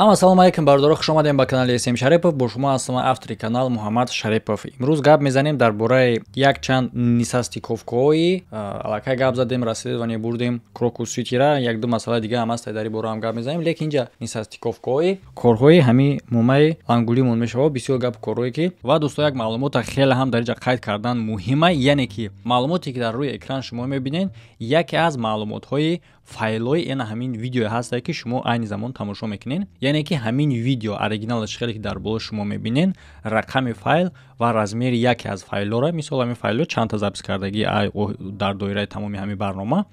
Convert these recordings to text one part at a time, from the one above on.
Ҳама ассалому алайкум, бародаро, хуш омадем ба канали СМ Шарипов. Бо шумо ҳастам автори канал Муҳаммад Шарипов. Имрӯз гап мезанем дар бораи якчанд нисостыковкаҳои аллакай гап задем, расследование бурдем Крокус Ситира, як-ду масъалаи дига ҳам ҳаст, дар ин бора ҳам гап мезанем, лекин инҷа нисостыковкаҳои корҳои ҳамин мумаи лангулимон мешавад, бисёр гап корҳое ки ва дӯсто як маълумота хеле ҳам дар инҷа қайд кардан муҳима, яъне ки маълумоте ки дар рӯи экран шумо мебинед, яке аз маълумотҳои файлҳои ина ҳамин видеое ҳастае ки шумо айни замон тамошо мекунед, яъне ки ҳамин видео оригиналаш хеле ки дар боло шумо мебинед, рақами файл ва размери яке аз файлҳоро, мисол ҳамин файлҳо чандта запис кардагӣ дар доираи тамоми ҳамин барнома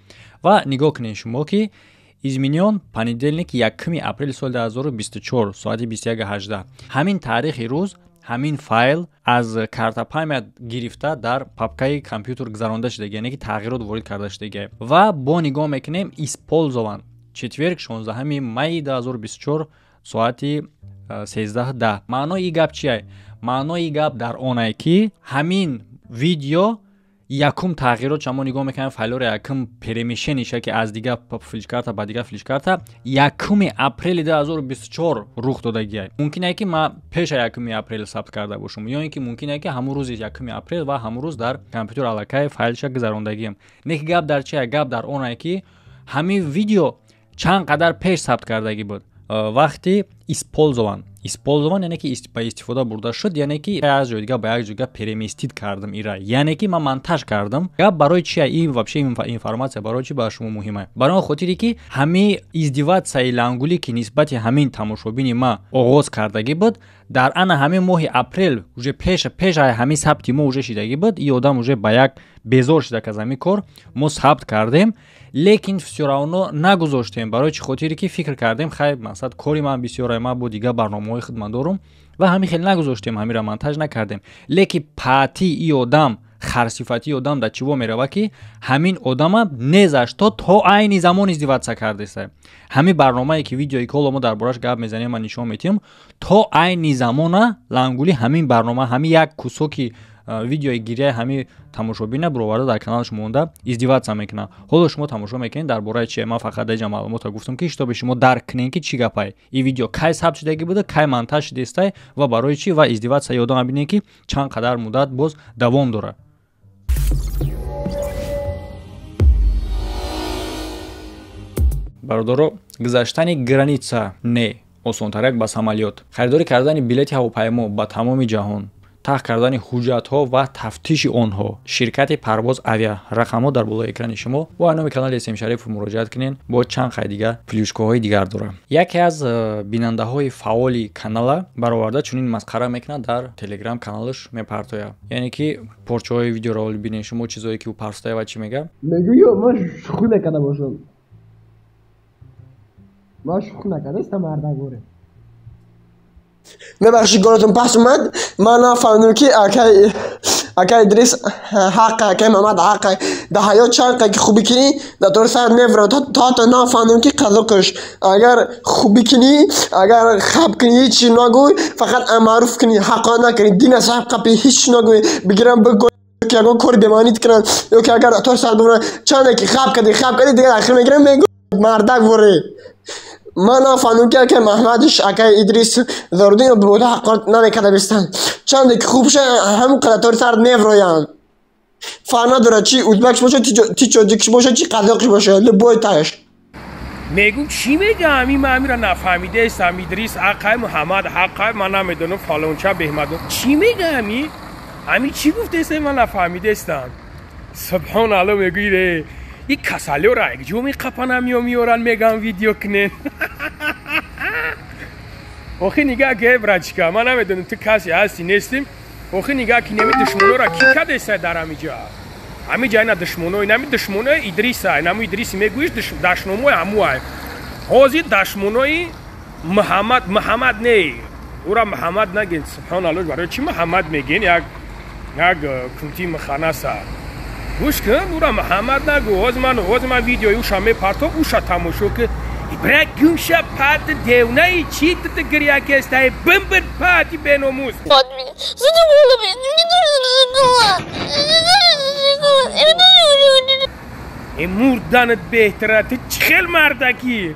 ва нигоҳ кунед шумо ки изменён понедельник 1 апрели соли 2024 соати 21:18 ҳамин таърихи рӯз ҳамин файл аз карта память гирифта дар папкаи компютер гузаронда шудагӣ, яъне ки тағйирот ворид карда шудагӣ. Ва бо нигоҳ мекунем использован четверг 16 майи 2024 соати 13:10. Маънои ин гап чия? Маънои ин гап дар онае ки ҳамин видео якум тағйирот шумо нигоҳ мекунем файлҳоро якум перемешениша ки аз дигар флешкарта ба дигар флешкарта 1 апрели 2024 рух додагиай. Мумкин е ки ман пеша 1 апрел сабт карда бошам, ё ин ки мумкин е ки ҳамун рӯзи 1 апрел ва ҳамун рӯз дар компютер аллакай файлша гузарондагиам. Не ки гап дар чия? Гап дар онае ки ҳамин видео чанд қадар пеш сабт кардагӣ буд. Вақти использован. Использован яъне ки ба истифода бурда шуд, яъне ки аз ҷои дигар ба як ҷои дигар переместить кардам ира, яъне ки ман монтаж кардам. Гап барои чия? Ин вообще информация барои чи ба шумо муҳима? Барои он хотире ки ҳамин издеватсияи лангулӣ ки нисбати ҳамин тамошобини ма оғоз кардагӣ буд, дар ана ҳамин моҳи апрел уже пеш ҳамин сабти мо уже шидагӣ буд, ин одам уже ба як безор шуда аз ҳамин кор мо сабт кардем, лекин всё равно нагузоштем. Барои чӣ хотире ки фикр кардем хай мақсад кори ман бисёр, ман бо дигар барномаҳои худ ман дорум ва ҳамин хел нагузоштем, ҳаминро монтаж накардем. Лекин паъти и одам, харсифатии одам дар чиво мерава ки ҳамин одама незашто то айни замон издеваться кардеста. Ҳамин барномае ки видеои коло мо дар бораш гап мезанем ва нишон метиҳем, то айни замона лангули ҳамин барнома, ҳамин як кусоки видеои гирияи ҳамин тамошобина бироварда дар каналаш монда издеваться мекунад. Ҳоло шумо тамошо мекунед дар бораи чи? Ман фақат даҷа маълумотро гуфтам ки шитоби шумо дарк кунед ки чӣ гапай. Ин видео кай сабт шудагӣ буда, кай монтаж шудестай ва барои чӣ, ва издеваться ёдам бинед ки чанд қадар муддат боз давом дорад. Бародаро, гузаштани граница не осонтарак ба самолёт, харидорӣ кардани билети ҳавопаймо ба тамоми ҷаҳон, таҳ кардани ҳуҷҷатҳо ва тафтиши онҳо, ширкати Парвоз Авиа, рақамҳо дар болои экрани шумо. Бо номи канали СМ Шарипов муроҷиат кунед, бо чанд қай дигар плюшкаҳои дигар дорам. Яке аз бинандаҳои фаъоли канала бароварда чунин масхара мекунад, дар Телеграм каналаш мепартояд. Яъне ки порчаҳои видеоро бинед шумо, чизое ки ӯ партояд ва чӣ мегӯяд. Мегӯё ман шӯхӣ мекарда бошам. Ман шӯхӣ накардаистам, мардагоре. Мебахшид, голотон пас омад. Ман нафаҳмидам ки акай Идрис ҳаққа, акай Мамад ҳаққа. Дар ҳаёт чанд қа ки хубӣ кунӣ, дар тори сар меварад. То ҳатто нафаҳмидам ки қазоқш агар хубӣ кунӣ, агар хаб кунӣ, ҳеҷ чиз нагӯй, фақат маъруф кунӣ, ҳаққо накунӣ, дина саб қапӣ, ҳеҷ чиз нагӯй, бигирам бигӯй ки ягон кори бемаънит кунанд, ё ки агар тори сар бимонанд, чанде ки хаб кардӣ, хаб кардӣ, дигар ахир мегирам, мегӯй мардак ворӣ. Ман нафаҳмидам ки акай Маҳмадиш, акай Идрис Заруддин бода ҳаққот намекарда бистанд. Чанде ки хуб ша, ҳамон қадар тори сар мевроянд. Фарқ надорад чи узбекш бошад, чи тоҷикш бошад, чи қазоқш бошад, любой таш. Мегӯм чӣ мегӯям, ин ман амира нафаҳмидаистам, Идрис ҳаққай, Муҳаммад ҳаққай, ман намедонам фалонча беҳмадон. Чӣ мегӯям ин? Ҳамин чӣ гуфтаистам, ман нафаҳмидаистам. Субҳон Алло, мегӯй ре. Ин касалиёро якҷо меқапанам ё меоранд, мегӯям видео кунен. Охи нигаҳ ки, брачка, ман намедонам ту касе ҳасти нестим. Охи нигаҳ ки неми душмонора ки кадеста дар ҳамиҷа? Ҳамиҷа ина душмоно, инами душмонои Идриса, инами Идриси мегӯиш дашномои ҳамуай. Ҳозир дашмонои Муҳаммад, Муҳаммад не, ура Муҳаммад нагин, субҳоналлоҳ, барои чӣ Муҳаммад мегин? Як кунти муханнаса. Гӯш кун, ура Муҳаммад нагӯ. Ҳозир ман видеои уша мепартом, уша тамошо ки. Бра гумша пат девнаи чӣ ту гиря кестай, бимбир пати беномус. Задумала меня, мне нужен шоколад. Мне нужен шоколад. Э мурданат беҳтара, ту чӣ хел мардакӣ?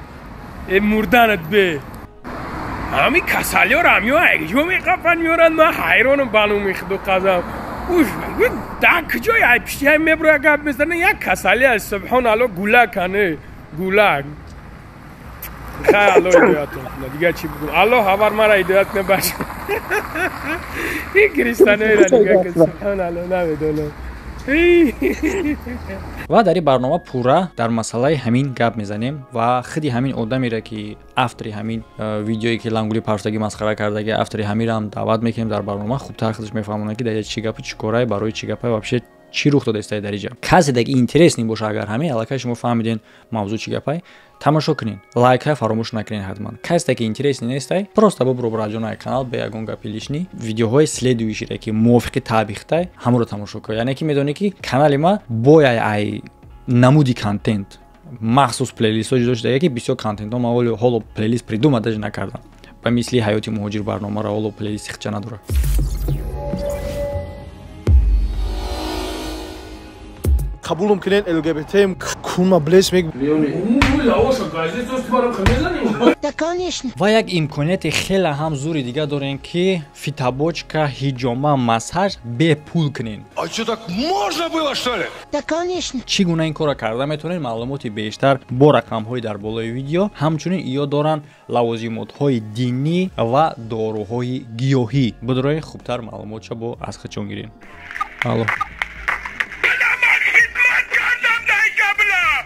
Э мурданат бе. Ҳами касалиёро ҳамиё ҷо меқафан меоранд, ман ҳайронам ба номи худо қасам. Уш дар куҷои ай пишти ҳай меброя гап мезанад, як касали аст, субҳоналло, гулак ане, гулак. Хай, Алло ҳидоятон кунад, дигар чӣ бигӯм? Аллоҳ аввал мара ҳидоят кунад, бач. Ин кристаноеро нигоҳ кун, субҳоналло, намедонам. Ва дар ин барнома пурра дар масъалаи ҳамин гап мезанем ва худи ҳамин одамеро, ки автори ҳамин видеое, ки лангули парштагӣ масхара кардаги, автори ҳаминам даъват мекунем дар барнома, хубтар худаш мефаҳмонад, ки дар чӣ гапу чӣ корае, барои чӣ гапае, вообще чӣ рух додааст дар инҷа. Касе даги интересный боша, агар ҳамин аллакай шумо фаҳмиден мавзӯъ чӣ гапай, тамошо кунен, лайкҳа фаромӯш накунен ҳатман. Касе даги интересный нестай, просто бубро браҷонаи канал, бе ягон гапи лишний, видеоҳои следующийре, ки мувофиқи таъбихтай, ҳамонро тамошо кун. Яъне ки медонӣ, ки канали ма бояй ай намуди контент махсус плейлистҳо ҷудо шуда, ки бисёр контентҳо ман ҳоло плейлист придумать даже накардам, ба мисли ҳаёти муҳоҷир барномаро ҳоло плейлисти хича надорад. Қабулум кунен, ЛГБТ кунма блес мег. Ва як имконияти хеле ҳам зури дига дорем, ки фитобочка, ҳиҷома, массаж бепул кунен. А что, так можно было, что ли? Да, конечно. Чӣ гуна ин корро карда метавонед, маълумоти бештар бо рақамҳои дар болои видео. Ҳамчунин иё доранд лавозимотҳои динӣ ва доруҳои гиёҳӣ. Бидорои хубтар маълумотша бо аз худшон гирем. Алло.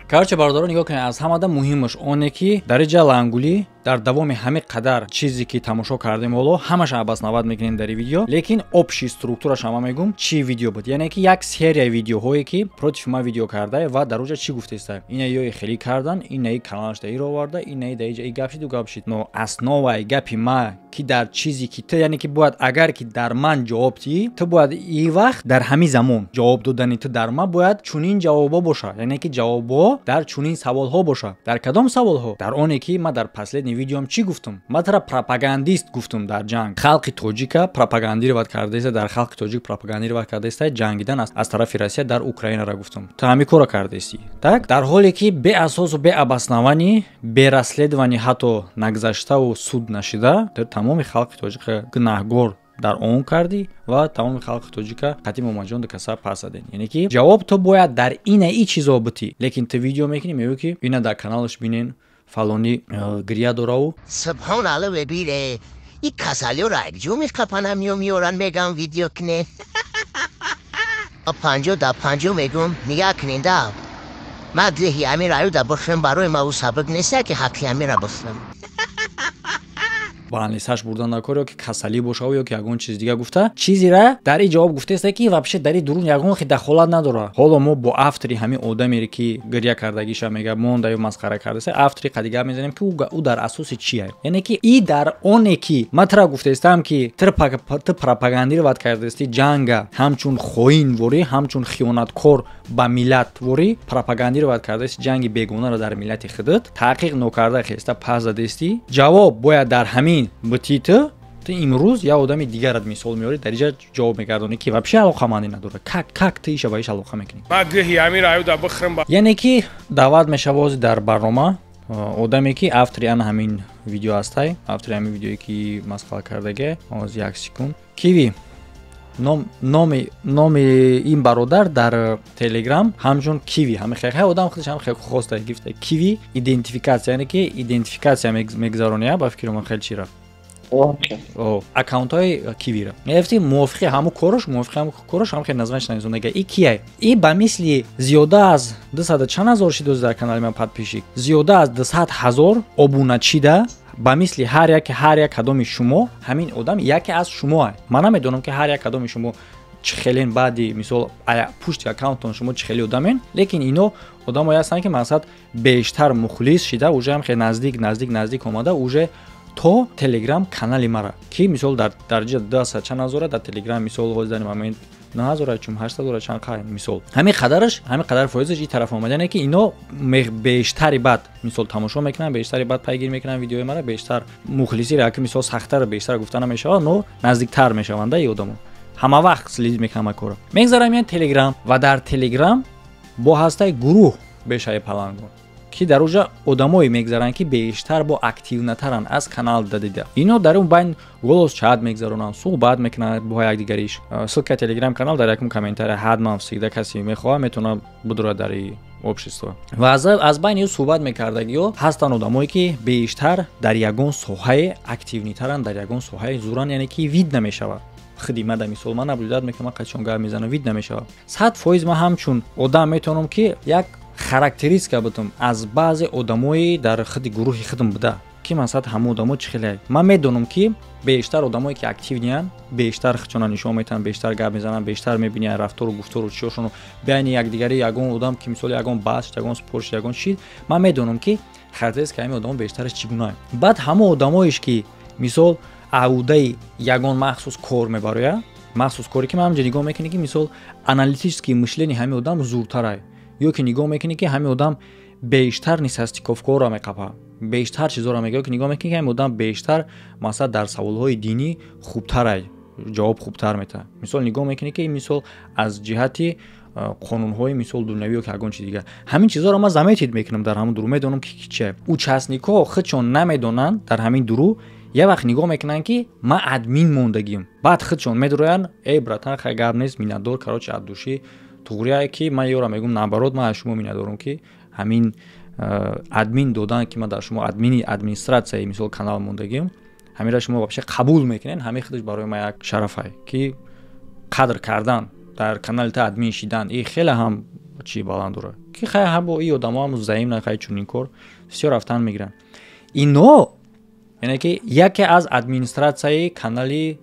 Короче, бародарон, нигоҳ кунед, аз ҳамада муҳимаш оне, ки дар инҷа лангулӣ дар давоми ҳамин қадар чизе, ки тамошо кардем, ҳоло ҳамаша обосновать мекунем дар видео, лекин общий структураш ҳама мегум, чӣ видео буд. Яъне ки як серия видеоҳое, ки против ма видео кардае ва дар уҷа чӣ гуфтеста, инаи ёи хелӣ кардан, инаи каналаш даиро оварда, инаи даиҷа и гап шид, у гап шид. Но основаи гапи ма, ки дар чизе, ки ту, яъне ки бояд, агар ки дар ман ҷавоб диҳӣ, ту бояд и вақт дар ҳамин замон ҷавоб додани ту дар ман бояд чунин ҷавобҳо боша, яъне ки ҷавобҳо дар чунин саволҳо боша. Дар кадом саволҳо? Дар оне, ки ман дар последний видеом чӣ гуфтум? Ман тара пропагандист гуфтум, дар ҷанг халқи тоҷика пропагандировать кардаиста, дар халқи тоҷик пропагандировать кардаиста, ҷангидан аз тарафи Россия дар Украинара гуфтум. Ту ҳамин корро кардаистӣ, так, дар ҳоле ки беасосу беобоснованӣ, бе расследование ҳатто нагзаштаву суд нашида, ту тамоми халқи тоҷика гунаҳгор дар он кардӣ ва тамоми халқи тоҷика қатъи Момаҷон дукаса пас заден. Яъне ки ҷавоб ту бояд дар ина и чизо битӣ, лекин ту видео мекунӣ, мегӯӣ, ки ина дар каналаш бинен, фалонӣ гиря дораву. Субҳоналло, бибире, и касалиёро ҷо меқапанам, ё меоран, мегам видео кунен. 50 да 50 мегум, нигаҳ кунен да, ман гӯҳи амир аюда бихӯрам, барои ма ӯ сабаб неста, ки ҳаққи амира бихӯрам. Ба анлисаш бурдан дар кор, ё ки касалӣ бошаву, ё ки ягон чиз дига гуфта, чизера дар ин ҷавоб гуфтааста, ки вообще дар ин дурун ягон хе дахолат надорад. Ҳоло мо бо автори ҳамин одамере, ки гиря кардагиша мега монда ё масхара кардааста, автори қади гап мезанем, ки ӯ дар асоси чия, яъне ки и дар оне, ки ман тара гуфтаистам, ки ту пропагандировать кардаисти ҷанга, ҳамчун хоин ворӣ, ҳамчун хиёнаткор ба миллат ворӣ пропагандировать кардаисти ҷанги бегонаро дар миллати худат, таҳқиқ нокарда хеста пас задаистӣ. Ҷавоб бояд дар ҳамин битӣ. Ту имрӯз як одами дигарат мисол меорӣ, дар инҷа ҷавоб мегардонӣ, ки вообще алоқамандӣ надорад. Как ту иша ба иш алоқа мекунӣ? Ман гӯҳи амир аюда бихӯрам. Яъне ки даъват мешава ози дар барнома одаме, ки автори ана ҳамин видео ҳастай, автори ҳамин видеое, ки масхала кардаге. Оз, як секунд. Киви номи ин бародар дар Телеграм ҳамчун Киви, ҳами хе одам худаш ҳам хе хоста гифта Киви идентификатсия, яъне ки идентификатсия мегузарония, ба фикри ман хеле чира аккаунтҳои Кивира мегуфти, мувофиқи ҳамун корош, мувофиқи ҳамун корош ҳам хеле названиш нависондага. И кияй? И ба мисли зиёда аз дусаду чанд ҳазор шидоз дар канали ман подписчик, зиёда аз 200 000 обуначида, ба мисли ҳар як кадоми шумо, ҳамин одам яке аз шумоа. Ман намедонам, ки ҳар як кадоми шумо чӣ хелен, баъди мисол пушти аккаунтон шумо чӣ хели одамен, лекин ино одамое ҳастанд, ки мақсад бештар мухлис шида, уже ҳам хеле наздик, наздик, наздик омада, уже то Телеграм канали мара, ки мисол дар дараҷа дусад чанд ҳазора дар Телеграм, мисол ҳозир дар момент 9 ҳазора чум 8 ҳазора чанд қай, мисол ҳамин қадараш, ҳамин қадар фоизаш ин тараф омад. Яъне ки ино бештари бад мисол тамошо мекунанд, бештари бад пайгирӣ мекунанд видеои мара, бештар мухлисиро, ки мисол сахттар, бештар гуфта намешавад, но наздиктар мешаванда. И одамо ҳама вақт следить мекунам кора. Мегзарам ян Телеграм ва дар Телеграм бо ҳастаи гурӯҳ бешаи палангон. Ки дар уҷа одамое мегзаранд, ки бештар бо активнатаранд аз канал дадида. Ино дар он байн голос чат мегзаронанд, суҳбат мекунанд бо якдигариш. Ссылка телеграм канал дар якум комментария, ҳатман всегда касе мехоҳад, метавонад бидурад дар общество. Ва аз байни ӯ суҳбат мекардагиҳо ҳастанд одамое, ки бештар дар ягон соҳае активнитаранд, дар ягон соҳаи зуранд, яъне ки вид намешавад. Худи ма да мисол, ман наблюдать мекунам, қачон гап мезанам, вид намешавад. 100% ман ҳамчун одам метавонам, ки як характеристика бутум аз баъзе одамои дар худи гурӯҳи худам буда, ки масалан ҳама одамо чӣ хеле. Ман медонам, ки бештар одамое, ки активниянд, бештар худшона нишон метаҳанд, бештар гап мезананд, бештар мебиниянд рафтору гуфтору чиёшону байни якдигари. Ягон одам ки мисол ягон баҳс, ягон спор, ягон чиз, ман медонам, ки характеристика ҳамин одамо бештараш чӣ гуна. Баъд ҳама одамоеш, ки мисол аъудаи ягон махсус кор мебарояд, махсус коре, ки ман ҳамҷа нигоҳ мекунӣ, ки мисол аналитический мышление ҳамин одам зуртарай, ё ки нигоҳ мекунӣ, ки ҳамин одам бештар нестыковкаҳоро меқапа, бештар чизҳоро мега, ё ки нигоҳ мекунӣ, ки ҳамин одам бештар масалан дар саволҳои динӣ хубтарай, ҷавоб хубтар метаҳад. Мисол, нигоҳ мекунӣ, ки мисол аз ҷиҳати қонунҳои мисол дунявӣ ё ки ягон чиз дигар, ҳамин чизҳоро ман заметить мекунам дар ҳамон дурӯ, медонам, ки чия. Участникҳо худшон намедонанд. Дар ҳамин дурӯ як вақт нигоҳ мекунанд, ки ман админ мондагим, баъд худшон медуроянд: «Эй, братан, хай, гап нест, миннатдор, короче, от души». Туғрие ки ман ёра мегӯм, наоборот, ман аз шумо миннатдорам, ки ҳамин админ додан, ки ман дар шумо админи администратсияи мисол канал мондагим, ҳаминра шумо вообще қабул мекунед, ҳамин худаш барои ман як шарафай, ки қадр кардан, дар канали та админ шидан, и хеле ҳам чи баланд дорад, ки хай ҳам бо и одамо ҳам взаимно хай чунин кор бисёр рафтан мегиранд ино. Яъне ки яке аз администратсияи канали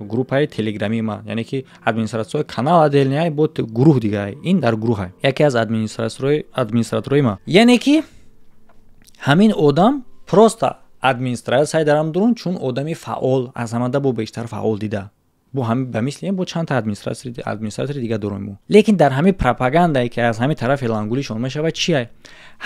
группаи телеграмии ман, яъне ки администратсияи канал отдельный, бо гурӯҳ дига, ин дар гурӯҳа, яке аз администраторои ман, яъне ки ҳамин одам просто администратсия дарам дурун, чун одами фаъол, аз ҳамада бо бештар фаъол дида. Бо ба мисли бо чандта администратори дига дорем мо. Лекин дар ҳамин пропагандае, ки аз ҳамин тарафи лангулишон мешавад, чия?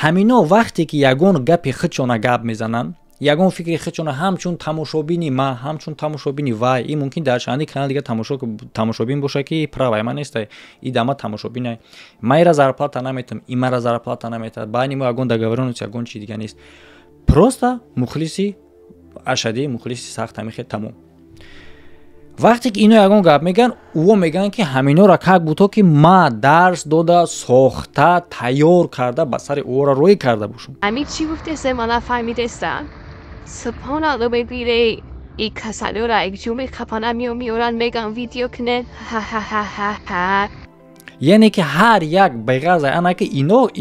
Ҳамино вақте ки ягон гапи худшона гап мезананд, ягон фикри худшона, ҳамчун тамошобини ма, ҳамчун тамошобини вай, и мумкин дар чанди канал дига тамошобин боша, ки правай ма нестай, и дама тамошобинай, ма ира зарплата наметам, и мара зарплата наметад, байни мо ягон договорённость, ягон чи дига нест, просто мухлиси ашадӣ, мухлиси сахт, ҳамин хел, тамом. Вақте ки ино ягон гап мегӯянд, ӯо мегӯянд, ки ҳаминора как будто ки ма дарс дода, сохта, тайёр карда, ба сари ӯро рӯй карда бошам. Ами чӣ гуфтесе, ма нафаҳмидестам. Субҳоналло, мебире и касалора ҷуми қапана меоран, меган видео кунен, ҳа-ҳа-ҳа-ҳа. Яъне ки ҳар як беғарза ана ки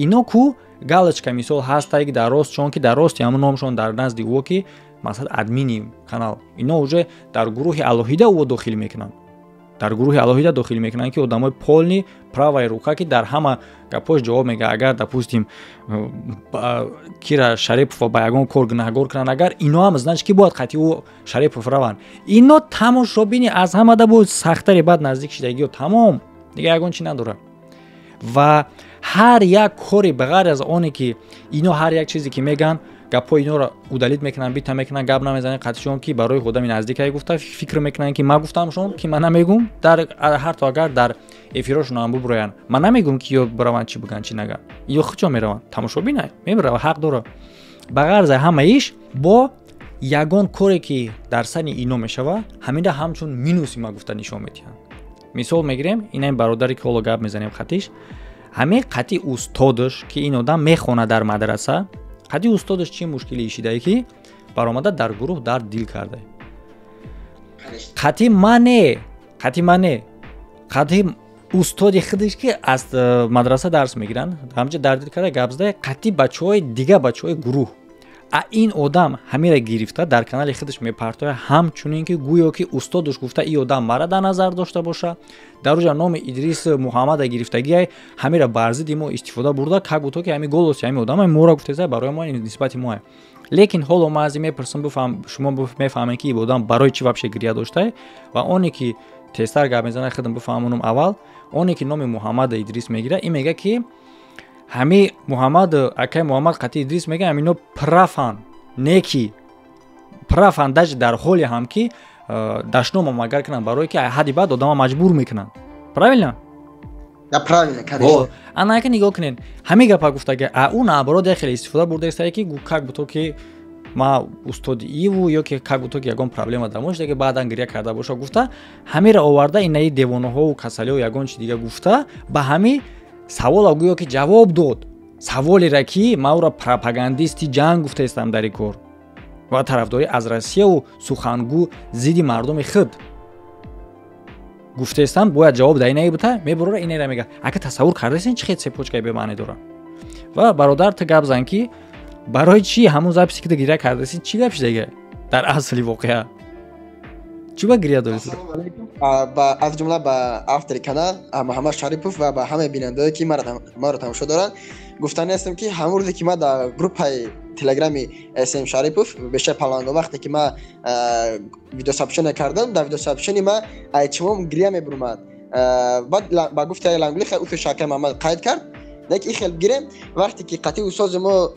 ино ку галочка мисол ҳастае, ки дар рост, чун ки дар рости ҳамун номшон дар назди ӯ, ки масалан админи канал, ино уже дар гурӯҳи алоҳида ӯ дохил мекунанд, дар гурӯҳи алоҳида дохил мекунанд, ки одамои полный правая рука, ки дар ҳама гапҳош ҷавоб мега. Агар, допустим, кира Шарипова ба ягон кор гунаҳгор кунанд, агар ино ҳам, значит, ки бояд қатъи ӯ Шарипов раванд. Ино тамошобини аз ҳамада бо сахтари баъд наздик шидагиё, тамом, дига ягон чи надорад. Ва ҳар як кори ба ғайр аз оне ки ино ҳар як чизе ки мегӯянд, гапҳои иноро удалить мекунанд, бита мекунанд, гап намезананд қатъишон, ки барои одами наздикае гуфта фикр мекунанд, ки ман гуфтамшон, ки ман намегум. Дар ҳарто агар дар эфирошон ҳам бубуроянд, ман намегум, ки ё бираванд, чӣ бигӯянд, чӣ нагӯянд, ё худшон мераванд, тамошобина мебирава, ҳақ дорад. Ба ғарзи ҳама иш бо ягон коре, ки дар сани ино мешава, ҳаминра ҳамчун минуси ма гуфта нишон медиҳанд. Мисол мегирем, инаин бародаре, ки ҳоло гап мезанем хатиш, ҳамин қатъи устодаш, ки ин одам мехонад дар мадраса, қатъи устодаш чӣ мушкиле ишидае, ки баромада дар гурӯҳ дард дил карда. Қатъи мане, қатъи мане, қатъи устоди худаш, ки аз мадраса дарс мегиранд, ҳамҷа дарддил карда, гап зада қатъи бачаҳои дига, бачаҳои гурӯҳ. А ин одам ҳамира гирифта, дар канали худаш мепартояд, ҳамчунин ки гӯё ки устодаш гуфта, и одам мара дар назар дошта боша. Дар уҷа номи Идрис Муҳаммада гирифтагиай, ҳамира бар зидди мо истифода бурда, как будто ки ҳами голоси ҳами одам мора гуфтеса, барои мо, нисбати моа. Лекин ҳоло ман аз ин мепурсам, бифаҳм, шумо мефаҳмед, ки ин одам барои чӣ вообще гиря доштае. Ва оне ки тезтар гап мезанад, худам бифаҳмонам аввал. Оне ки номи Муҳаммада Идрис мегирад, ин мега, ки ҳами Муҳаммад, акай Муҳаммад қатъи Идрис мега, ҳамино прафан, не ки прафан, даже дар ҳоле ҳам ки дашномам агар кунанд, барое ки ҳадди баъд одама маҷбур мекунанд, правильно? Да, правильно, конечно. Ана ки нигоҳ кунед, ҳамин гапа гуфтага, а ӯ наоборот як хеле истифода бурдаистае, ки как будто ки ма устоди иву ё ки как будто ки ягон проблема дар мо шуда, ки баъдан гиря карда боша гуфта, ҳамеро оварда, инаи девонаҳову касалиҳо, ягон чи дига гуфта, ба ҳами савола гӯё ки ҷавоб дод, саволеро ки ма ӯро пропагандисти ҷанг гуфтаистам дар ин кор ва тарафдорӣ аз Россияву сухангӯ зидди мардуми худ гуфтаистам, бояд ҷавоб дар инаи бута мебурора, инера мега. Ака, тасаввур кардаистен, чӣ хел цепочка и бемаъне дора? Ва бародар, ту гап зан, ки барои чӣ ҳамун записи ки ту гиря кардаисти, чӣ гап шидаги дар асли воқеа, чӣ ба гиря дорӣ? Аз ҷумла ба автори канал Муҳаммад Шарипов ва ба ҳамаи бинандаое, ки маро тамошо доранд, гуфтанӣ ҳастам, ки ҳамон рӯзе, ки ман дар группаи телеграми СМ Шарипов бештар паланго, вақте ки ман видеосообщение кардам, дар видеосообщение ман айчимом гиря мебурмад. Баъд ба гуфти лангули усу шакай Муҳаммад қайд кард, лекин ин хел гирем, вақте ки қатъи устози мо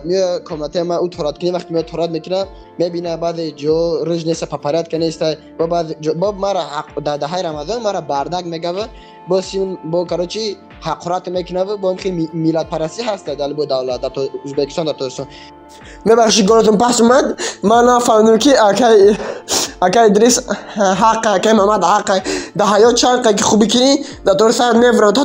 меоя комнатаи ма, ӯ торат кунӣ, вақте меоя торат мекуна, мебина баъзе ҷо рыж неста, по порядка неста, бо баъзе бо мара дар даҳаи Рамазон мара бардак мегава, бо сим бо, короче, ҳақорат мекунава, бо ин хел миллатпарастӣ ҳаста дар бо давлат, дар Ӯзбекистон, дар Тоҷикистон. Мебахшид, голотон пахш омад. Ман нафаҳмидам, ки акай Идрис ҳақ, акай Мамад ҳақ. Дар ҳаёт чанд ки хубӣ кунӣ, дар тори сар мевра. То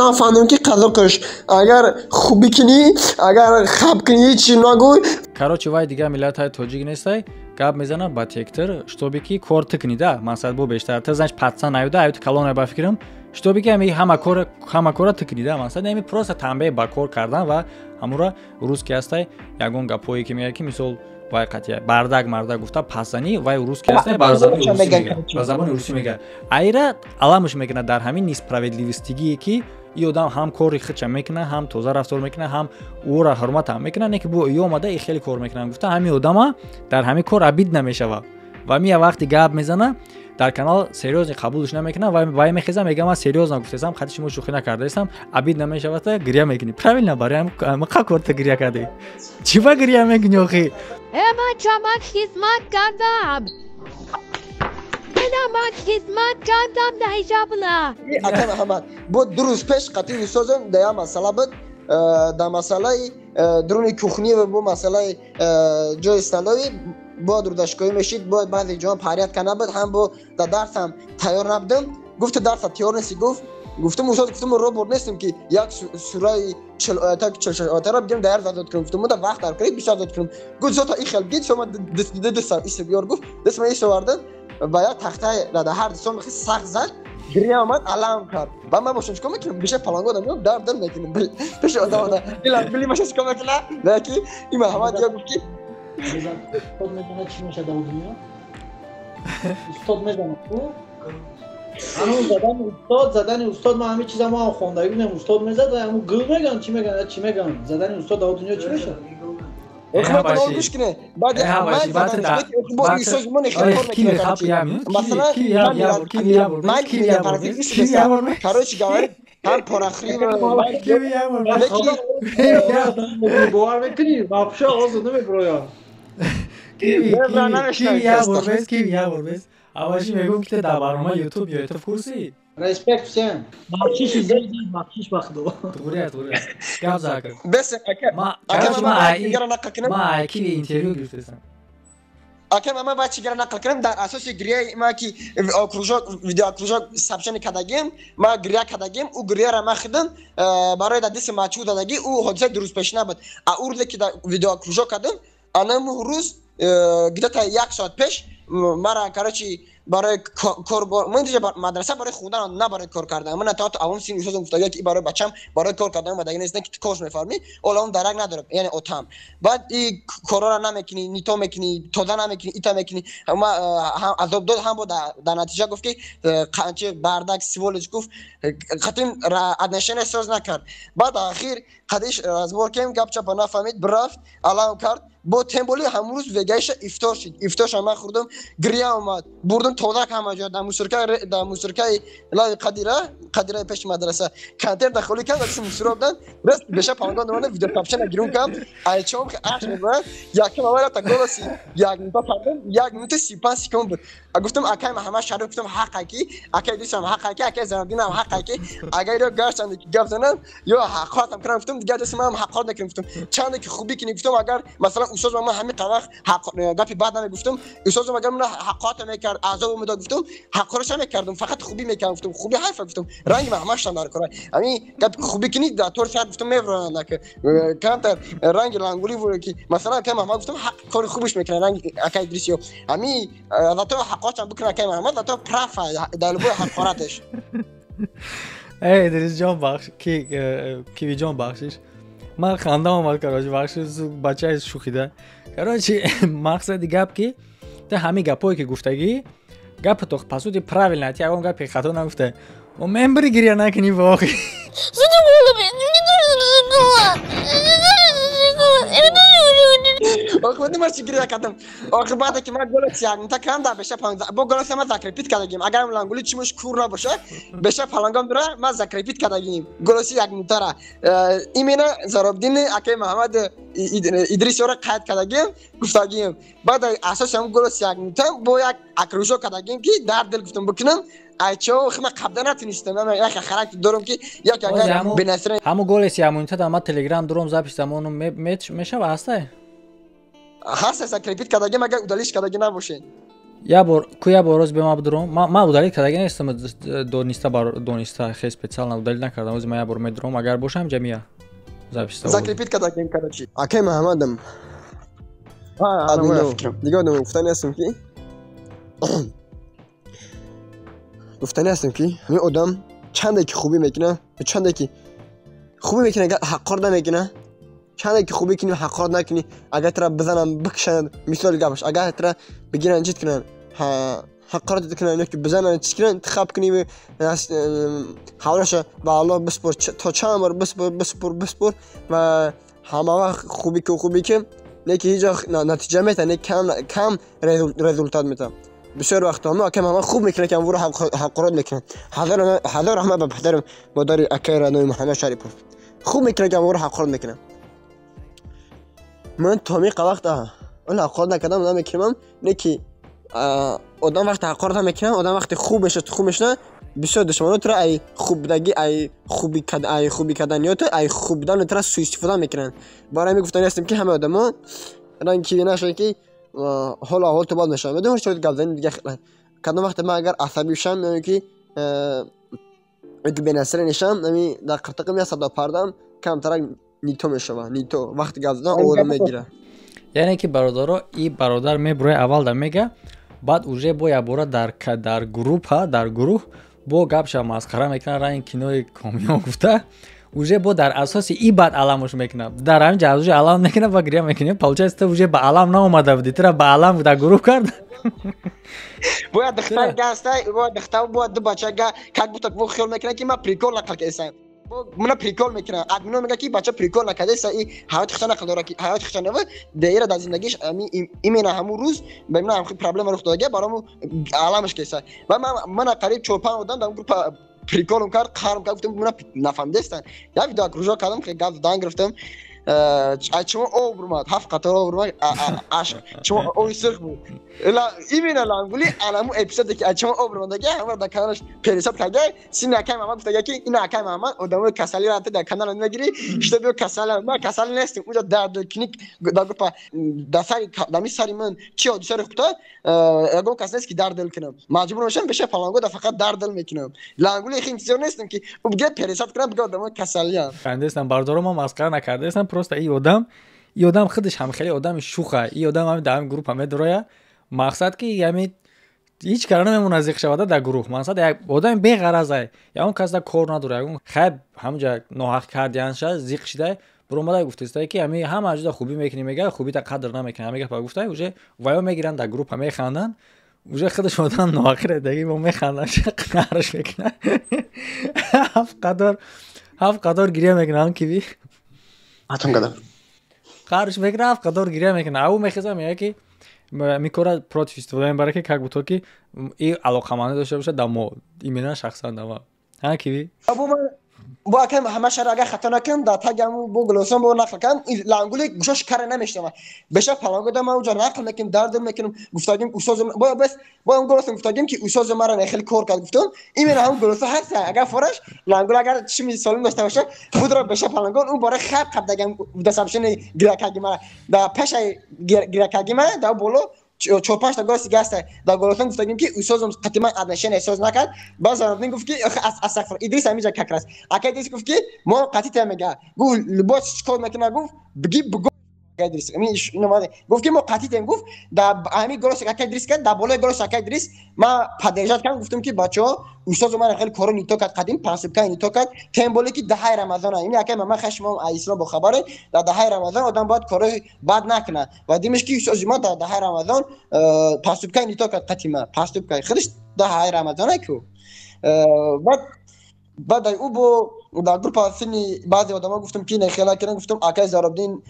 нафаҳмидам, ки қазоқш агар хубӣ кунӣ, агар хаб кунӣ, ҳечи нагӯй. Короче, вай дигар миллатҳои тоҷик нестай, гап мезана ба тектор, чтобы ки кор ту кунӣ да, мақсад бо бештар ту значит патсан аюда аюти калона, ба фикрам, чтобы ки ами ҳама кора ту кунӣ да, мақсад ами просто танбеҳ ба кор кардан. Ва ҳамура русский ҳастай, ягон гапҳое ки мегӯяд, ки мисол вай қатъия бардак мардак гуфта пасзанӣ, вай русский ҳастай, ба забони русӣ мегӯяд, айра аламаш мекунад дар ҳамин несправедливость игие, ки и одам ҳам кори худша мекунад, ҳам тоза рафтор мекунад, ҳам ӯро ҳурмат ҳам мекунад, не ки бо ё омада и хеле кор мекунад гуфта, ҳамин одама дар ҳамин кор обид намешавад. Ва мия вақти гап мезана дар канал, серьёзно қабулш намекунад. Вай мехеза, мега: «Ман серьёзно гуфтаистам, хати шумо шӯхӣ накардаистам». Обид намешавад, гиря мекунӣ, правильно? Барои қа корта гиря кардӣ? Чӣ ба гиря мекунӣ охи? Ман хизмат кардам. Ман хизмат кардам дар ҳиҷобла. Ака Муҳаммад, бо 2 рӯз пеш қатъи устозам дар як масъала буд, дар масъалаи дуруни кухни ва бо масъалаи ҷои столовый бояд рудашкоӣ мешид, бояд баъзе ҷоҳо порядка набуд, ҳам бо дар дарсам тайёр набудам. Гуфту: «Дарса тайёр нести?» Гуфт. Гуфтум: «Устод, — гуфтум, — робот нестем, ки як сураи 40 оята, 46 оятаро бигирем, дар як зад кунем». Гуфтум: «Мо вақт дар кунед, бисёр зад кунем». Гуфт: «Зота и хел гид шума дастам исо биёр». Гуфт, дастма исо овардам, ба як тахтаи дар ҳар дастом сахт зад, гиря омад, алам кард. Ба ман бошам, чикор мекунам? Беша паланго одам дард дил мекунам пеши одам били баша, чикор мекунам? Ки ин Муҳаммад ё гуфт, ки Устод мезанад, чӣ мешавад дар дунё? Устод мезанад, ҳамун задани устод, задани устод, ман ҳамин чиза мо ҳам хондагӣ будем. Устод мезад, ҳамун гул меган, чӣ меган, чӣ меган, задани устод дар дунё чӣ мешавад? Гӯш кунед, баъд масалан, короче говоря, ҳам порахри. Бовар мекунӣ, вообще озу намеброям. Ки я борбес аваши мегӯм, ки дар барномаи Ютуб ё ту в курсе? Респект всем, бахшиши зед, бахшиш ба худо. Туғри, туғри, гап закр. Ма айки интервю гирифтесам. Ака, ман бояд чигара нақл кунам? Дар асоси гиряи ма, ки кружок, видеокружок сообщение кардагим, ма гиря кардагим, ӯ гиряра ма хидам барои дар диси мачҳул дадагӣ. Ӯ ҳодисаи дурӯзпеш набуд, а ӯ рӯзе, ки дар видеокружок кардам, анаму рӯз где-то як соат пеш мара, короче, барои кор, ман диҷа мадраса барои хондан, на барои кор кардан. Ман то аввал син устозам гуфтага, ки барои бачам барои кор кардан омадаги нестан, ки корш мефармӣ, ҳоло он дарак надорам, яъне отам. Баъд и корора намекунӣ, нито мекунӣ, тоза намекунӣ, ита мекунӣ, ма ҳам азоб дод, ҳам бо дар натиҷа гуфт, ки қанчи бардак, сволочь, гуфт, қатим отношения соз накард. Баъд ахир қадиш разбор кем, гап чапа нафаҳмид, бирафт, алам кард. Бо темболи ҳамун рӯз вегаиша ифтор шид. Ифторша ман хӯрдам, гиря омад. Бурдам тоза ҳама ҷо дар мусорка, дар мусоркаи лави Қадира, Қадираи пеши мадраса. Контейнер дар холӣ кардам, дасти мусора будан. Рост беша палангон омада видеокапшена гирун кардам. Айчом аш мебарад. Якум аввал рафта голоси як минута пардам, 1 минута 35 секунд буд. Гуфтам акай Муҳаммад Шариф, гуфтам ҳаққа ки, акай Идрисам ҳаққа ки, акай Зарабдинам ҳаққа ки, агар иро гаштанд ки гап занам ё ҳаққотам кардам, гуфтам дигар дасти манам ҳаққот накунам, гуфтам чанде ки хубӣ кунӣ, гуфтам агар масалан устод ман ҳамин вақт гапи бад намегуфтам, устодам агар ман ҳаққот мекард, азоб медод, гуфтам ҳаққораш намекардам, фақат хубӣ мекардам, гуфтам хубӣ ҳайфа, гуфтам ранги маҳмаштам дар кора. Ҳамин гапи хубӣ кунӣ дар тор сар, гуфтам мевронанд камтар ранги лангулӣ буд ки масалан акай Муҳаммад, гуфтам ҳақ кори хубиш мекунад ранги акай Идрисиё. Ҳамин зато ҳаққотам бикунад акай Муҳаммад, зато прафа дар любой ҳақораташ. Эй Идрисҷон, бахш ки Кивиҷон, бахшиш, ман хандам омад, короче, бахшиш, бачаи шӯхида. Короче, мақсади гап ки та ҳамин гапое ки гуфтагӣ, гапато по сути правильно, ти ягон гапи хато нагуфта. Мембри гиря накунӣ воқи. Задумала, мне нужен шоколад. Мне нужен шоколад. Я тоже хочу. Охи ман чӣ гиря кардам? Охи баъде ки ман голоси як минута кардам, дар беша паланг бо голоси ман закрепить кардагим. Агар лангули чимуш кур набоша, беша палангам дура ман закрепить кардагим голоси як минутара. Именно Заробдин акай Муҳаммад Идрисёра қайд кардагим, гуфтагим. Баъд асоси ҳамн голоси як минута бо як окружок кардагим ки дар дил гуфтам бикунам. Айчо хма қабда натунистам. Ман як характер дорам ки як агар бенасра ҳамун голоси як минута дар ман Телеграм дуром запись замону мешава ҳастай? Ҳаст, закрепить кардагим, агар удалить кардаги набошед. Я бор ку я бор роз бема бидуром. Ман удалить кардаги нестам, дониста дониста хеле специально удалить накардам. Ози ман я бор медуром, агар бошам ҷамия запись закрепить кардагим, короче. Акай Муҳаммадам. Дигар одам гуфтани ҳастам ки ҳамин одам чанде ки хубӣ мекунад, чанде ки хубӣ мекунад, агар ҳаққор намекунад, чанде ки хубӣ кунӣ ҳаққор накунӣ, агар тура бизананд, бикушанд, мисоли гапаш, агар тура бигиранд, чиз кунанд, ҳаққорат кунанд ё ки бизананд, чиз кунанд, ту хаб кунӣ, ҳавлаша ба Аллоҳ биспор, то чанд бор биспор, биспор, биспор ва ҳама вақт хубӣ ку, хубӣ ки, не ки ҳеҷ вақт натиҷа метаҳад, не кам кам результат метаҳад. Бисёр вақтҳо мо акай Муҳаммад хуб мекунад, ки ҳамвора ҳаққорот мекунад. Ҳазор раҳмат ба падару модари акай Ранои Муҳаммад Шарипов. Хуб мекунад, ки ҳамвора ҳаққорот мекунад. Ман то ҳамин вақт он ҳаққорот накардам, намекунам, не ки одам вақте ҳаққорот намекунад, одам вақте хуб мешавад, хуб мешавад, бисёр душманон туро ай хубдагӣ, ай хубӣ ай хубӣ кардан ё ай хуб будан туро суистифода мекунанд. Барои ҳамин гуфтани ҳастем ки ҳама одамо ранги ки нашавад ки ҳоло аҳвол то бад мешавад. Медонӣ чӣ гап занем дига кадом вақте ман агар асабӣ шавам ё ки бенасра нешам, ами дар қиртиқим як садо пардам камтарак нито мешавад. Нито вақти гап задан овора мегирад. Яъне ки бародаро, и бародар мебурои аввал да мега, баъд уже бо якбора дар группа, дар гурӯҳ бо гапша масхара мекунад, ранги кинои комиён гуфта, уже бо дар асоси и баъд аламош мекунад. Дар ҳамин ҷа уже алам мекунад ва гиря мекунад. Получается, ту уже ба алам наомада будӣ, тура ба алам дар гурӯҳ кард. Бояд духтар гастай, бояд духтар, бояд ду бача га, как будто во хиёл мекунад ки ман прикол накардам. Мана прикол мекунад. Админо мегӯяд ки бача прикол накардааст, и ҳаёти худша нақл дорад, ки ҳаёти худша нава, деира дар зиндагиш именно ҳамун рӯз ба ман ҳамин проблема рух додага, барому аламаш кеса. Ва ман қариб 4-5 одам дар группа приколам кард, қарм кард, гуфтам мана нафаҳмидастан. Як видео окружок кардам, ки гап задан гирифтам. Чимо об бурмад, 7 қатор об бурмад, аш чимо оби сурх буд. Именно лангули аламу эпизоде ки чимо об бурмадага, ҳамаро дар каналаш пересад карда, сини акай Муҳаммад гуфтага ки ин акай Муҳаммад одамои касалиро рафта дар канал мегирӣ, что биё касал, ман касал нестам, унҷо дард клиник дар группа дар сари дар сари ман чӣ ҳодиса рух дод, ягон кас нест ки дард дил кунам. Маҷбур мешавам беша паланго да фақат дард дил мекунам. Лангули хин чизо нестам ки бигӯяд пересад кунам, бигӯяд одамои касалиам. Кандестам бародаро, ман масхара накардаестам, просто и одам худаш ҳам хеле одами шуха, и одам ҳами дар ҳамин группа медуроя, мақсад ки ҳами ҳеҷ кара намемонад зиқ шавада дар гурӯҳ. Мақсад як одами беғаразай, ягон кас да кор надора, ягон хайб ҳамҷа ноҳақ кардианша зиқ шидай, буромада гуфтестай ки ҳами ҳама ҷуда хубӣ мекунӣ, мега хубита қадр намекунӣ, ҳами гапа гуфтай, уже ваё мегиранд дар группа механданд, уже худаш одам ноақире даги мо механданд, қарш мекунад. 7 қатор гиря мекунанд киви. Атом кадам. Қарш мекунад, ҳафт қатор гиря мекунад. Ау мехеза, мега ки микора против истифода мебара, ки как будто ки и алоқамандӣ дошта бошад да мо, именно шахсан да ма. Ҳа, Киви? Бо акай Муҳаммад Шар, агар хато накунам, дар таги ҳамун бо гулосон бо нақл кардам, лангули гӯшош каре намешнавад. Беша паланго да ман уҷа нақл мекунем, дард мекунем, гуфтагим устозм бо бас бо ҳам гулосон гуфтагим ки устози мара хеле кор кард, гуфтам именно ҳамун гулосо ҳаст. Агар фораш лангул агар чишми солим дошта бошад, худро беша палангон ӯ бора хаб қабдагам дасабшини гиракаги мара да пешаи гиракаги мара да боло чор панҷ та голос дига ҳаста. Дар голосон гуфтагим ки устозам қатъиман отношение соз накард. Баъд Зарабдин гуфт ки астағфир, Идрис ҳамиҷа как раз ака Идрис гуфт ки мо қатъи та мега, гуфт либос чӣ кор мекуна, гуфт биги буго. Идрис гуфт ки мо қатъи тем, гуфт дар ҳамин голос ака Идрис кард, дар болои голос ака Идрис ма поддержать кардам, гуфтам ки бачаҳо, устозу ман хеле коро нито кард, қадим пансубка нито кард, тем более ки даҳаи Рамазон. Ин акай ман хашмом ислом бохабаре, дар даҳаи Рамазон одам бояд корои бад накунад. Ва димеш ки устози ма дар даҳаи Рамазон пансубка нито кард, қатима пансубка худаш даҳаи Рамазон ку. Баъд ӯ бо дар группа сини баъзе одамо гуфтам ки нехела кардам, гуфтам акай Заробдин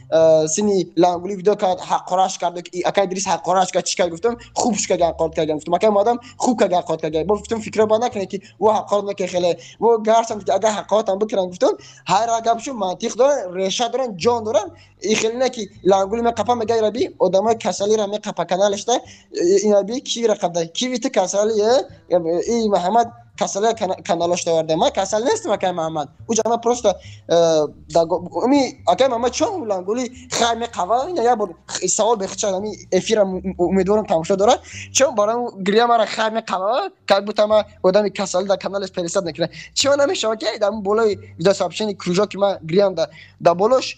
сини лангули видео кард, ҳаққораш кард, акай Идрис ҳаққораш кард, чӣ кард, гуфтам хуб шуд, ҳаққорат кардам, гуфтам акай модам хуб кард, ҳаққорат кард. Бо гуфтам фикро бад накунед ки ӯ ҳаққорат накард, хеле во гарчанд ки агар ҳаққоратам бикунанд, гуфтам ҳар гапшу мантиқ доранд, реша доранд, ҷон доранд. И хеле не ки лангули меқапа, мега раби одамои касалиро меқапа каналашта инаби кивира қабда, киви ту касали и Муҳаммад касалия каналош доварда. Ман касал нестам, акай Муҳаммад. Уҷа ман просто ми акай Муҳаммад чон лангули хай меқава. Ина як бор савол бехча, ами эфира умедворам тамошо дорад, чон барам гиря мара хай меқава, как будто ма одами касали дар каналаш пересад накунад. Чио намешава ки дар болои видеосообщение кружок ма гирям, да болош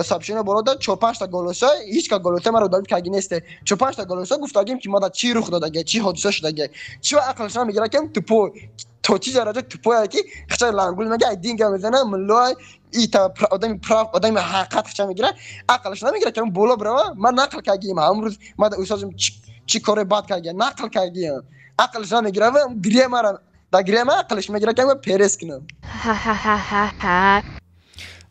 сообщение боло да чор панҷ та голоса, ҳеҷ ка голоса маро удалить карги несте, чор панҷ та голоса гуфтагим ки мада чӣ рух додаге, чӣ ҳодиса шудаге. Чӣ ақлаш намегира ки тупой то чӣ дараҷа тупое ки хача лангул мега, ай динга мезана, муллоай ита одами прав, одами ҳақиқат хача мегира, ақлаш намегира ки боло бирава. Ман нақл кардагим, ҳамрӯз мада устозим чӣ коре бад карга нақл кардагим, ақлаш намегира ва гиря мара да гиря ма ақлаш мегира ки перес кунам.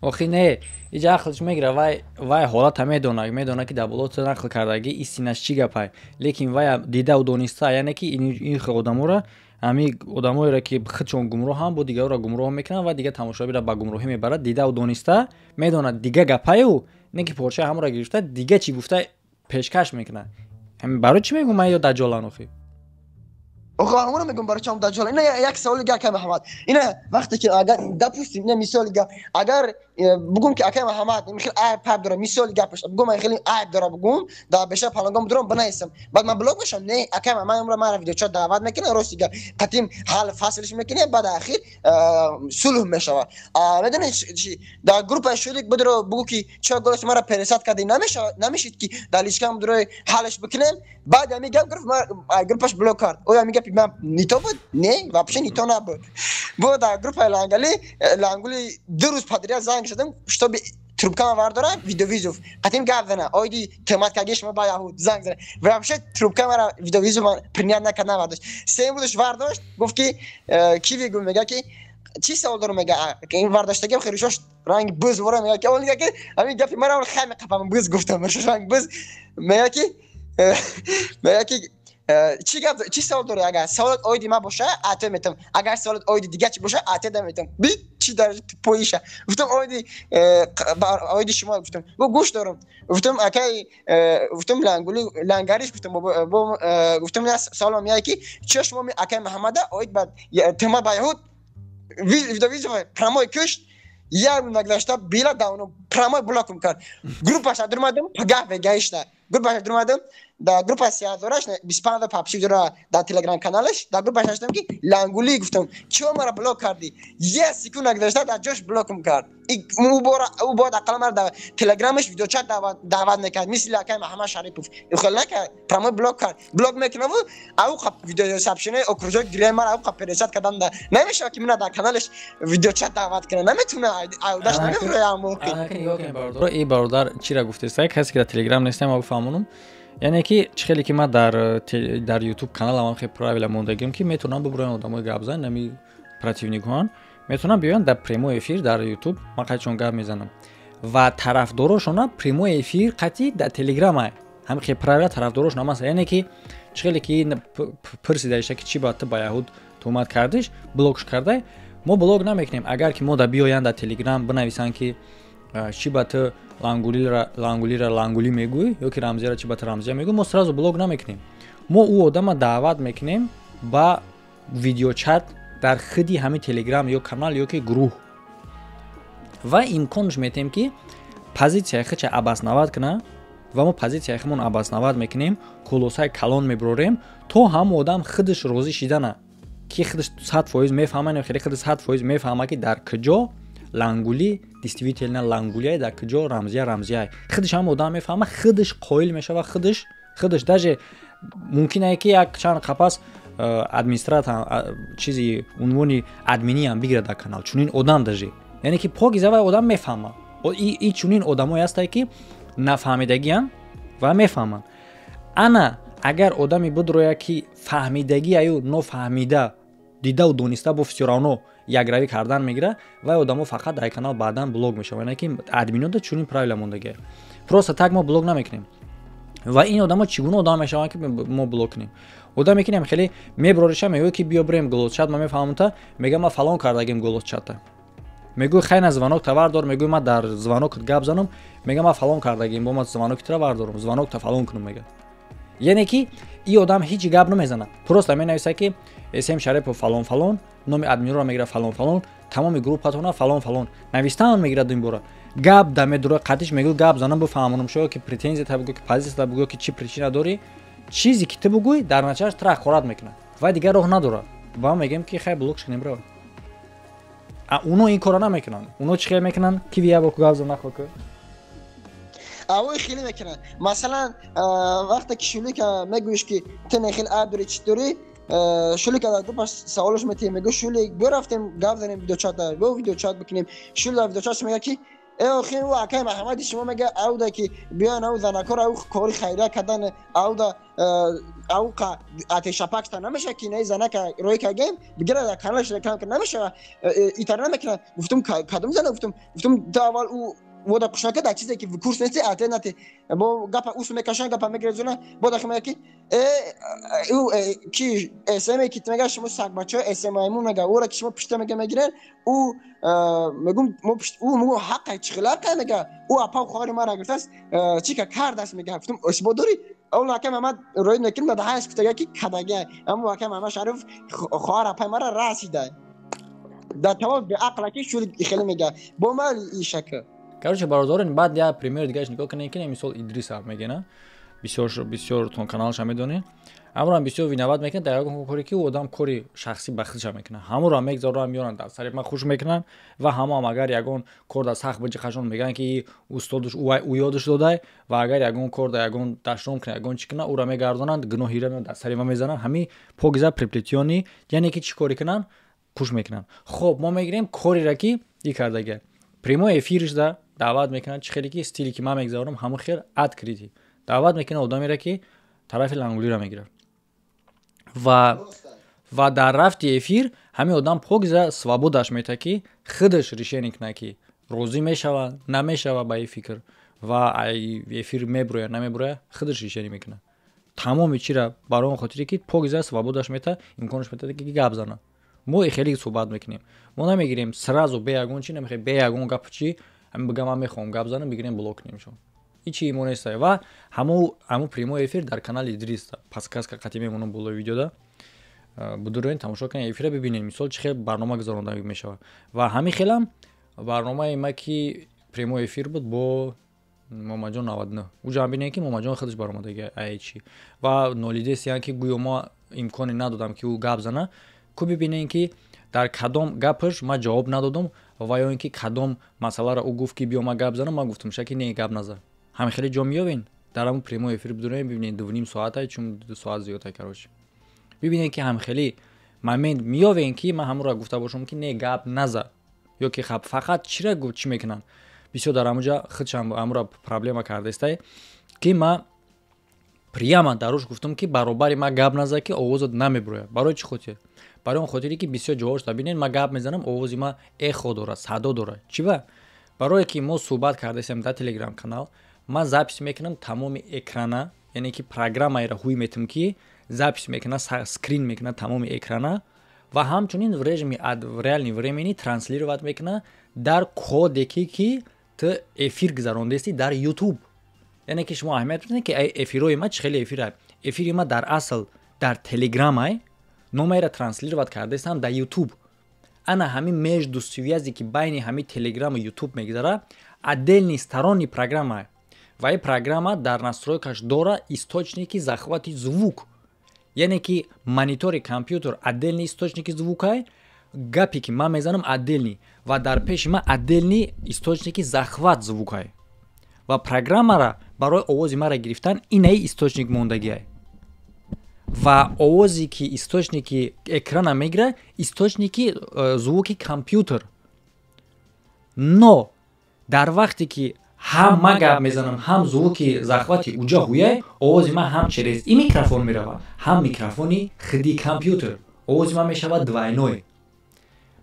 Охи не, иҷа ақлш мегира, вай ҳолата медона ки дар боло ту нақл кардагӣ истинаш чӣ гапай, лекин вай дидау дониста, яъне ки ин одаморо, ҳами одамоеро ки худшон гумроҳам, бо дигарро гумроҳ мекунанд ва дига тамошобира ба гумроҳӣ мебарад. Дидау дониста медонад дига гапаю, не ки порчаи ҳамонро гирифта, дига чӣ гуфта пешкаш мекунад. Барои чӣ мегӯм ман ё даҷҷолан охи? Охо, ҳамонро мегӯм, барои чам даҷҷол. Ина як саволи гап, акай Муҳаммад. Ина вақте ки агар, допустим, ина мисоли гап, агар бугум ки акай Муҳаммад хеле айб пайб дора, мисоли гапаш бугум, хеле айб дора, бугум дар беша палангом дурам бинависам, баъд ман блок мешавам? Не, акай ман умра мара видеочат даъват мекунам, рости гап қатим ҳал фаслиш мекунем, баъд ахир сулҳ мешавад. Медонед чи, дар группаи шурик будро бугу ки чаро голос мара пересад кардӣ, намешавад, намешид ки дар личкам дурои ҳалш бикунем. Баъд ҳамин гап гирифт, группаш блок кард. Оё ҳамин гапи ман нито буд? Не, вообще нито набуд. Бо дар группаи лангали лангули 2 рӯз подряд занг задам, чтобы трубкама вардора, видеовызов қатим гап зана, оиди тӯҳмат карги шумо ба яҳуд занг зана. Вообще трубкамара видеовызов принять накард, навардошт. Сеюм рӯзаш вардошт, гуфт ки киви гу, мега ки чӣ савол дорам, мега ин вардоштагиам хеле ранги буз вора, мега ки он мега ки ҳамин гапи мара хай меқапам, буз гуфтам, ранги буз, мега ки чӣ гап, чӣ савол дорӣ? Агар саволот оиди ман боша, ате метам, агар саволот оиди дига чӣ боша, ате наметам. Би чӣ дараҷа тупоиша. Гуфтам оиди шумо, гуфтам гу гӯш дорам, гуфтам акай, гуфтам лангули лангариш, гуфтам гуфтам саволам меяд ки чиё шумо акай Муҳаммада оид ба тӯҳмат ба яҳуд видеовызов прямой кушт, як нагзашта била давно прямой блокум кард. Группаша дурмадам, пагаҳ вегаишта группаша дурмадам, дар группа 30 ҳазораш, 25 ҳазор подписчик дора дар телеграм каналаш, дар группаш наштам ки лангулӣ, гуфтам чиё мара блок кардӣ? Як секунд нагзашта дар ҷош блокум кард. Ӯ бояд ақалла мара дар телеграмаш видеочат даъват мекард, мисли акай Маҳаммад Шарипов. Хел накард, прямой блок кард. Блок мекунаву ау видеосообщение окружок гиря мара ау пересад кардан да намешавад ки мана дар каналаш видеочат даъват кунад, наметуна, аудаш намебуроям. И бародар чира гуфтеста, касе ки дар телеграм нестам, ма бифаҳмонам, яъне ки чӣ хеле ки ман дар ютуб каналам хеле правила мондагим, ки метавонам бубуроям, одамои гапзан, нами противникҳоан метавонам биёянд дар прямой эфир дар ютуб, ман қайчон гап мезанам. Ва тарафдорошона прямой эфир қатъи дар телеграма ҳам хе правила тарафдорош намаст. Яъне ки чӣ хеле ки пурсидаиша, ки чӣ ба ту ба яҳуд туҳмат кардиш, блокш кардай. Мо блок намекунем. Агар ки мо да биёянд, дар телеграм бинависанд, ки чӣ ба ту лангулира лангулӣ мегӯй ё ки рамзияра чӣ ба ту рамзия мегӯй, мо сразу блок намекунем. Мо ӯ одама даъват мекунем ба видеочат дар хиди ҳамин телеграм ё канал ё ки гурӯҳ ва имконш метиҳем, ки позитсияи худша обосновать кунад. Ва мо позитсияи худмон обосновать мекунем, хулосаи калон мебурорем, то ҳамон одам худаш розӣ шидана, ки худаш 100% мефаҳма, хеле худаш 100% мефаҳма, ки дар куҷо лангулӣ действительно лангулияй, дар куҷо рамзия рамзияй. Худаш ҳам одам мефаҳма, худаш қоил мешава. Худаш даже мумкин ае, ки як чанд қапас администратор, чизи унвони админиам бигирад дар канал. Чунин одам даже, яъне ки покиза вай одам мефаҳма. И чунин одамое ҳастае, ки нафаҳмидагиам ва мефаҳманд. Ана агар одаме будроя, ки фаҳмидагӣ аю нофаҳмида, дидаву дониста бо всё равно якравӣ кардан мегирад, вай одамо фақат дар канал баъдан блок мешавад. Яъне ки админода чунин правила мондагия. Просто так мо блок намекунем. Ва ин одамо чӣ гуна одам мешаванд, ки мо блок кунем? Одаме ки хеле меброриша, мегӯяд, ки биё бирем голосчат, ма мефаҳмам, мега ма фалон кардагим голосчата. Мегӯй, хайна звонок та вардор. Мегӯй, ма дар звонокат гап занам. Мега, ма фалон кардагим, бо ма звоноки тра вардорам, звонок та фалон кунам, мега. Яъне ки и одам ҳеҷ гап намезанад, просто менависа, ки см Шарипов фалон фалон, номи админро мегирад, фалон фалон, тамоми группатона фалон фалон навистан мегирад. Ин бора гап да медура қатиш, мегӯ, гап занам, бифаҳмонам шо, ки претензия та бугӯ, ки позитсия та бугӯ, ки чӣ причина дорӣ. Чизе ки ту бугӯй, дар натиҷааш тра ҳақорат мекунад ва дигар роҳ надорад. Ба мегӯем, ки хай, блок шунем, бро. А уно ин корро намекунанд. Уно чӣ хел мекунанд, ки вия бо гап зан нахо ку? Авои хеле мекунанд. Масалан, вақте ки шулика мегӯиш, ки ту нехел айб дорӣ, чӣ дорӣ, шулика дар группаш саволаш метиҳем, мегӯ, шулик, биё рафтем, гап занем видеочата, биё видеочат бикунем. Шул дар видеочатш мега, ки э охи, ӯ акай Маҳамади шумо мега, ауда ки биён, ау занакор, ау кори хайрия кардан, ауда ауқа атешапакта намеша, ки наи занака рӯй кагем, бигира, дар каналаш реклама кар намеша, итар намекунад. Гуфтум, кадом зана? Гуфтум, ту аввал ӯ вода кушнака дар чизе ки курс нести, ате нате бо гапа усу мекашан, гапа мегирезона, бо дахи мега, ки ӯ ки см ки мега, шумо сагбачаҳо см аймун, мега, ӯра ки шумо пишта, мега, мегирен. Ӯ мегум, мо ӯ мегу, ҳаққа чӣ хел ҳаққа? Мега, ӯ апа хоҳари мара гирифтааст, чӣ ка кардааст? Мега, гуфтум, исбот дорӣ? Он акай Мамад рӯй мекунем, да ҳаст гуфтага, ки кадага аммо акай Мамад Шариф хоҳар апаи мара расида да тамом беақла, ки шуд хеле мега бо мали ишака. Короче, бародарон, баъд як пример дигараш нигоҳ кунед, ки мисол Идриса мегена, бисёр бисёртон каналаша медонед. Ҳамонам бисёр виноват мекунад дар ягон коре, ки ӯ одам кори шахсӣ ба худша мекунад. Ҳамонро мегзоранд, меоранд, дар сари ман хуш мекунанд. Ва ҳамоам агар ягон кор дар сахт биҷиқашон, мегӯянд, ки устодуш ӯ ёдаш додай. Ва агар ягон кор дар ягон дашном кунад, ягон чӣ кунад, ӯро мегардонанд, гуноҳира дар сари ман мезананд. Ҳамин покиза приплетённый, яъне ки чӣ коре кунанд, пуш мекунанд. Хоб, мо мегирем кореро, ки и кардага, прямой эфиришда даъват мекунанд. Чӣ хеле ки стиле ки ман мегзарам, ҳамон хел открытый даъват мекунад одамеро, ки тарафи лангулиро мегирад. Ва дар рафти эфир ҳамин одам покиза свободаш метаҳад, ки худаш решение кунад, ки розӣ мешавад, намешавад ба ин фикр ва эфир мебурояд, намебурояд, худаш решение мекунад. Тамоми чира барои он хотире, ки покиза свободаш метаҳад, имконаш метаҳад, ки гап занад. Мо хеле суҳбат мекунем. Мо намегирем сразу бе ягон чи, намехоҳем бе ягон гапу чи, ҳамин бигам, ман мехоҳам гап занам, бигирем, блок кунем шо. Ҳичи имон неста. Ва ҳамун прямой эфир дар канали Идрис подсказка қатӣ мемонам болои видеода, будуроен, тамошо кунед эфира, бибинед, мисол, чӣ хел барнома гузаронда мешавад. Ва ҳамин хелам барномаи ма, ки прямой эфир буд бо Момаҷон 99, уҷа бинед, ки Момаҷон худаш баромадаги айчи ва нолидесиян, ки гӯё мо имконе надодам, ки ӯ гап зана ку. Бибинед, ки дар кадом гапаш ман ҷавоб надодам ва ё ин ки кадом масъаларо ӯ гуфт, ки биё ман гап занам, ман гуфтам ша, ки не, гап наза. Ҳамин хеле ҷо меёбен дар ҳамун прямой эфир, бидурем, бибинед, 2,5 соата, чун 2 соат зиёдта. Короче, бибинед, ки ҳамхеле момент меёвем, ки ман ҳамонро гуфта бошам, ки не, гап наза, ё ки хаб фақат чира гуфт, чӣ мекунанд бисёр дар ҳамунҷа, худшам ҳамура проблема кардестай, ки ман прямо дар рӯш гуфтам, ки баробари ман гап наза, ки овозат намебурояд. Барои чӣ хотир? Барои он хотире, ки бисёр ҷоҳошта бинед, ман гап мезанам, овози ман эхо дорад, садо дорад. Чӣ ба? Барое ки мо суҳбат кардастем дар Телеграм канал, ман запись мекунам тамоми экрана, яъне ки программаеро ҳуй метам, ки запись мекуна, скрин мекуна тамоми экрана ва ҳамчунин в режими реальный времени транслировать мекуна дар кодеке, ки ту эфир гузарондасти дар Ютуб. Яъне ки шумо аҳамият бидед, ки эфирҳои ма чӣ хеле эфира. Эфири ма дар асл дар Телеграмай, номаеро транслировать кардаистам дар Ютуб. Ана ҳамин между связи, ки байни ҳамин Телеграму Ютуб мегузара, отдельный сторонний программа. Ва ин программа дар настройкаш дора источники захвати звук, яъне ки монитори компютер отдельный источники звукай, гапе ки ман мезанам отдельный ва дар пеши ман отдельный источники захват звукай. Ва программара барои овози маро гирифтан инаи источник мондагиай. Ва овозе ки источники экрана мегира, источники звуки компютер. Но дар вақте ки ҳам ман гап мезанам, ҳам звуки захвати уҷа ҳуяй, овози ман ҳам через и микрофон меравад, ҳам микрофони хиди компютер, овози ман мешавад двойной.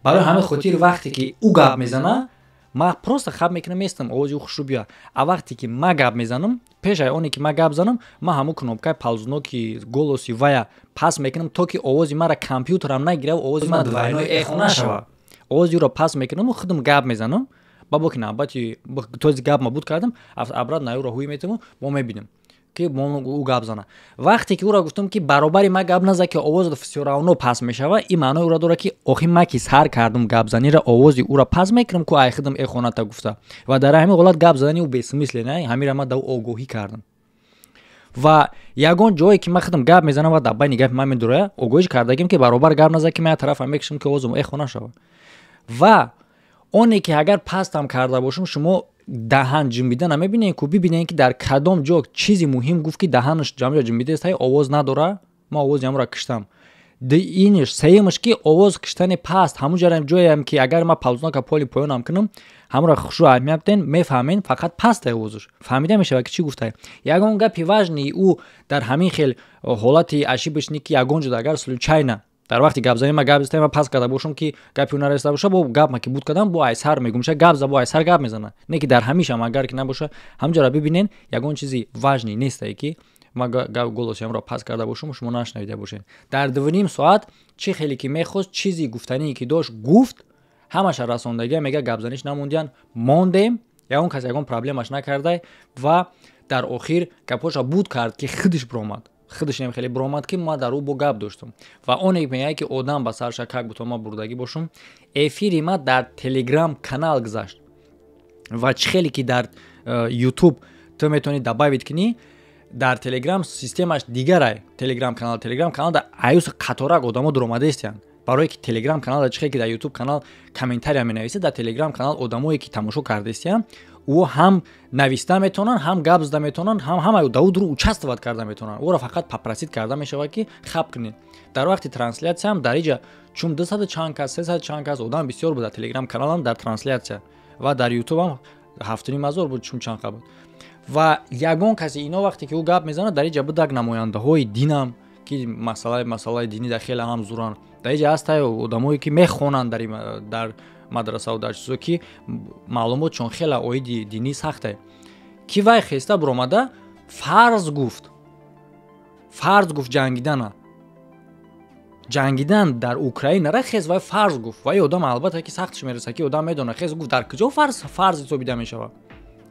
Барои ҳамин хотир вақте ки ӯ гап мезана, ман просто хаб мекунам, местам, овози ӯ хушрӯ биёяд. А вақте ки ман гап мезанам, пешаи оне ки ман гап занам, ман ҳамун кнопкаи ползуноки голоси вая пас мекунам, то ки овози маро компютерам нагирав, овози ман двойной эхо нашавад. Овози ӯро пас мекунаму худам гап мезанам. Ба бо ки навбати този гап ма буд кардам, обратно ӯро ҳуй метаву мо мебинем, ки ӯ гап зана. Вақте ки ӯро гуфтам, ки баробари ман гап наза, ки овоз всё равно пас мешава, ин маънои ӯро дорад, ки охи ман ки сар кардам гапзанира, овози ӯро пас мекунам ку ай худам эхоната гуфта. Ва дар ҳамин ҳолат гап задани ӯ бесмысле не. Ҳамира ман да ӯ огоҳӣ кардам. Ва ягон ҷое ки ман худам гап мезанам ва дар байни гапи ман медуроя, огоҳиш кардагим, ки баробар гап наза, ки ман як тарафам мекушам, ки овозам эхо нашава. Ва оне ки агар пастам карда бошам, шумо даҳан ҷимбида намебинед ку, бибинед, ки дар кадом ҷо чизи муҳим гуфт, ки даҳанаш ҷамҷа ҷимбидааст, ҳай овоз надора, ман овози ҳамонро киштам. Иниш сеюмаш, ки овоз киштани паст ҳамун ҷарам ҷоеам, ки агар ман ползунока поли поёнам кунам, ҳамонро хушрӯ аҳамият биден, мефаҳмед, фақат пастай овозаш, фаҳмида мешавад, ки чӣ гуфтай. Ягон гапи важный ӯ дар ҳамин хел ҳолати ошибочный, ки ягон ҷода агар случайно дар вақти гапзанӣ ма гап застам, пас карда бошам, ки гапи ӯ нареста боша, бо гап ма ки буд кардам, бо айсар мегум, ша гап за, бо айсар гап мезана. Не ки дар ҳамишам агар ки набоша, ҳамҷоро бибинен, ягон чизи важный нестае, ки ма голосиамро пас карда бошам, шумо нашнавида бошед. Дар 2,5 соат чӣ хеле ки мехост, чизи гуфтание ки дошт, гуфт, ҳамаша расондагия. Мега, гапзаниш намондиян, мондем, ягон кас ягон проблемаш накардай. Ва дар охир гапҳоша буд кард, ки худиш биромад, худаш нем хеле биромад, ки ма дар ӯ бо гап доштам. Ва оне мегӯяд, ки одам ба сарша как будто ма бурдагӣ бошам. Эфири ма дар Телеграм канал гузашт ва чӣ хеле ки дар Ютуб ту метавонӣ добавить кунӣ, дар Телеграм системаш дигарай. Телеграм канал дар аюс қаторак одамо дуромадаистиянд, барое ки Телеграм канал чӣ хеле ки дар Ютуб канал комментария менависад, дар Телеграм канал одамое ки тамошо кардаистиянд, ӯ ҳам нависта метавонанд, ҳам гап зада метавонанд, ҳам ҳама да ӯ дуру участвовать карда метавонанд. Ӯро фақат попросить карда мешавад, ки хаб кунед. Дар вақти трансляцияам дар иҷа чун 200 чанд кас, 300 чанд кас одам бисёр буд дар Телеграм каналам дар трансляция ва дар Ютубам 7,5 ҳазор буд, чун чанд буд. Ва ягон касе ино вақте ки ӯ гап мезанад, дар иҷа будак намояндаҳои динам, ки масъалаи динӣ дар хеле ҳам зуранд. Дар иҷа ҳастай одамое, ки мехонанд дар мадрасаву дар чизо, ки маълумотшон хеле оиди динӣ сахте, ки вай хеста биромада фарз гуфт, фарз гуфт ҷангидана, ҷангидан дар Украинара хез вай фарз гуфт. Вай одам албатта ки сахтш мераса, ки одам медона. Хез гуфт, дар куҷо фарз ҳисобида мешавад?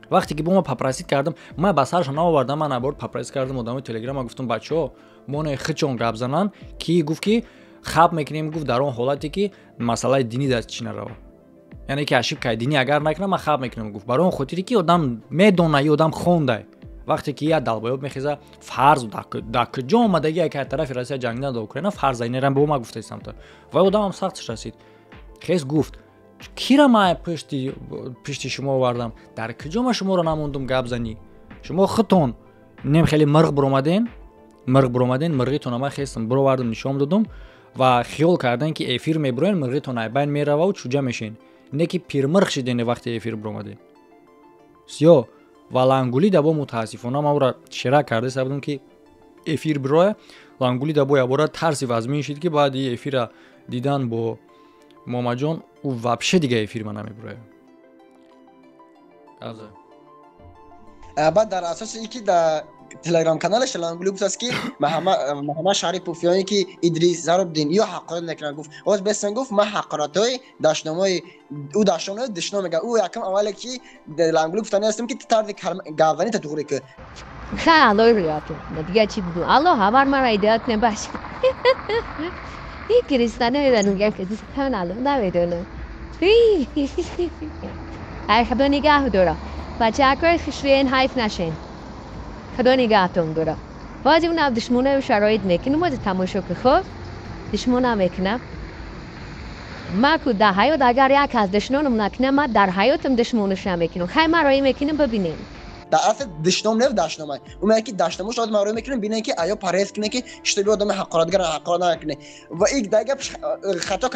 Вақте ки бо ма попросить кардам, ман ба саршон наовардам, ман наоборот попросить кардам одамои Телеграма, гуфтам: «Бачаҳо, моне хичон гап зананд», ки гуфт, ки хаб мекунем, гуфт, дар он ҳолате ки масъалаи динӣ дар чӣ нарава, яъне ки ошибкаи динӣ агар накунам, ман хаб мекунам, гуфт. Барои он хотире ки одам медона, и одам хондай. Вақте ки як долбоёб мехеза фарз, дар куҷо омадагӣ, ки аз тарафи Россия ҷангидан дар Украина фарз, инерам бо ма гуфтаистам. Ва одамам сахтш расид, хез гуфт: «Кира ман пишти шумо овардам? Дар куҷо ман шуморо намондум гап занӣ? Шумо худтон нем хеле мирғ биромаден, мирғ биромаден, мирғитона ман хестам бировардам, нишон додум ва хиёл кардем, ки эфир мебуроен, мирғитон айбайн мерававу чуҷа мешен. Не ки пирмирғ шиден, вақте эфир биромадем сиё ва лангули дабо.» Мутаассифона, ман ӯра шера карда будам, ки эфир бироя. Лангули дабо ябора тарси вазмин шид, ки баъди эфира дидан бо Момаҷон ӯ вообще дига эфир ма намебуроя. Баъд дар асоси ин ки дар телеграм каналаш Лангули гуфтааст, ки Муҳаммад Шарипов ё ин ки Идрис Зарубдин ё ҳақорат мекунанд, гуфт. Оз бестан гуфт, ман ҳақоратҳои дашномои ӯ дашномои душном мегӯям. Ӯ якам аввале ки Лангули гуфтани ҳастам, ки ту тарзи гап занита туғри ки. Хай, аллои рӯятон. Дига чӣ бугум? Алло ҳавар мара идоят небаш. Кристано мегӯям, ки субҳаналло, намедонам. Ай, худо нигаҳ дора. Бачаакои хушрӯен, ҳайф нашен. Худо нигаҳтон дора. Бози унав душмонаю шароит мекунам, бози тамошо ки, хоб душмона мекунам. Ма ку дар ҳаёт агар як аз душмонам накунам, ма дар ҳаётам душмонаш намекунам. Хай, ма роӣ мекунам, бибинем. Дар асл душном нев, дашномай. Ӯ мегӯяд, ки дашномош оз ман рӯй мекунам, бинем, ки аё парҳез кунем, ки шитоби одами ҳақоратгар ҳақорат накунем. Ва ик дар гап хато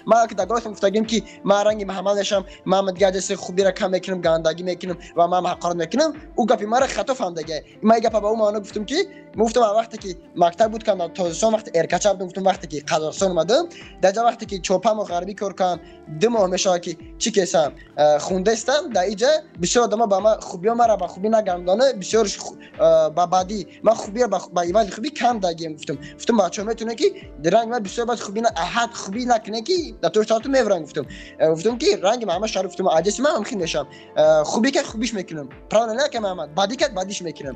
ман ки дар голосам гуфтагим, ки ман ранги Муҳаммад мешавам, ман дигар ҷаси хубиро кам мекунам, гандагӣ мекунам ва ман ҳақорат мекунам. Ӯ гапи маро хато фаҳмдага. Ман гапа ба ӯ маъно гуфтам, ки гуфтам, вақте ки мактаб буд кам дар Тоҷикистон, вақте эркача будам, гуфтам, вақте ки Қазоқистон омадам, дар ҷа вақте ки 4-5 моҳ ғарбӣ кор кардам, 2 моҳ мешавад, ки чӣ кесам, хундаистам. Дар иҷа бисёр одамо ба ман хубиё мара ба хубӣ нагардона, бисёр ба бадӣ. Ман хубиро ба ивази хубӣ кам дагием, гуфтам. Гуфтам, бачаҳо метавонед, ки ранги ман бисёр бад хубӣ ҳад хубӣ накунед, ки дар тоштату мевран, гуфтам. Гуфтам, ки ранги Муҳаммад Шариф, гуфтам, аҷаси ман ҳам хин мешавам. Хубӣ кард, хубиш мекунам, правильно не, Муҳаммад бадӣ кард, бадиш мекунам.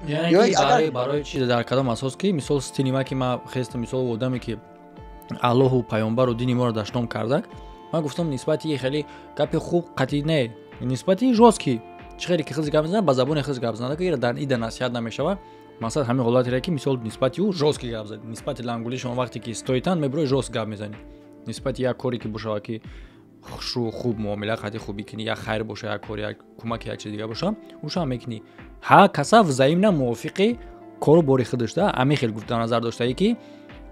Барои чи, дар кадом асос, ки мисол стили ма, ки ман хестам, мисол одаме ки Аллоҳу пайғомбару дини моро дашном кардак, ман гуфтам, нисбати хеле гапи хуб қатъӣ не, нисбати жёсткий, чӣ хеле ки хизи гап мезанад, ба забони хиз гап занад, ки дар ида насиҳат намешавад. Масалан, ҳамин ҳолатере, ки мисол нисбати ӯ жёсткий гап зад, нисбати Лангули шумо вақте ки стоитан мебирои, жёст гап мезанӣ, нисбати як коре ки бошава, ки хушу хуб муомила қати хубӣ кунӣ, як хайр боша, як кор, як кӯмаки, як чиз дига боша, ӯшам мекунӣ. Ҳар каса взаимно мувофиқи кору бори худаш да. Ҳамин хел гуфт, дар назар доштае, ки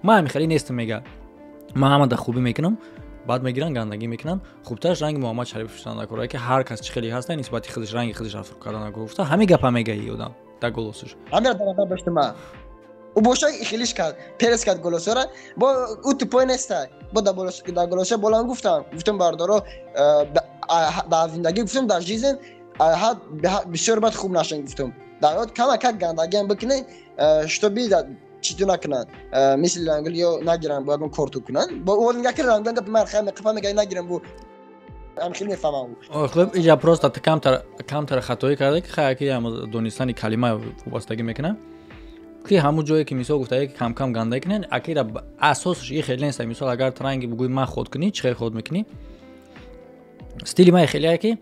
ман ҳамин хеле нестам, мега, ман ҳама да хубӣ мекунам, баъд мегиранд, гандагӣ мекунанд. Хубтараш ранги Муҳаммад Шариф шудан накора, ки ҳар кас чӣ хеле ҳаста, нисбати худаш ранги худаш рафтор кардан накор, гуфта, ҳамин гапа мега и одам дар голосаш. Ҳамира дар назар доштам. Ӯ боша хелиш кард, перес кард голосора. Бо ӯ тупой неста. Бо дар голоса болам гуфтам, гуфтам, бардоро, дар зиндагӣ, гуфтам, дар жизнь бисёр бад хуб нашен, гуфтам, дар ҳаёт камакак гандагиам бикунед, шитоби читу накунанд, мисли Лангул ё нагиранд, бо ягон корту кунанд. Бо нига ки Лангул гапи ман хай меқафа, мега, нагирам, бу ам хеле мефаҳмам. Хуб, иҷа просто ту камтар хатоӣ карда, ки хай, ки донистани калима вобастагӣ мекунад, ки ҳамун ҷое ки мисол гуфтае, ки камкам ганда кунед, акира асосш и хеле нест. Мисол, агар транги бугӯи, ман ход кунӣ, чӣ хел ход мекунӣ? Стили ман хеле, ки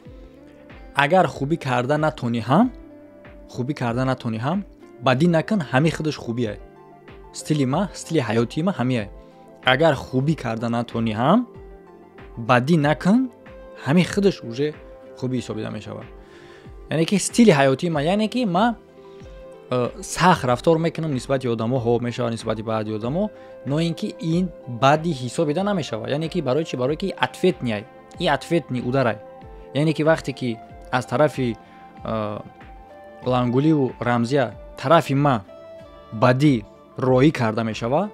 агар хубӣ карда натонӣ ҳам, хубӣ карда натонӣ ҳам, бадӣ накун, ҳамин худаш хубие. Стили ма, стили ҳаётии ма ҳамие: агар хубӣ карда натонӣ ҳам, бадӣ накун, ҳамин худаш уже хубӣ ҳисобида мешавад. Яъне ки стили ҳаётии ма, яъне ки ма сахт рафтор мекунам нисбати одамо, ҳо, мешавад нисбати баъди одамо, но ин ки ин баъди ҳисобида намешавад. Яъне ки барои чи? Барое ки ответный, и ответный ударай. Яъне ки вақте ки аз тарафи Лангуливу Рамзия тарафи ма бадӣ роӣ карда мешавад,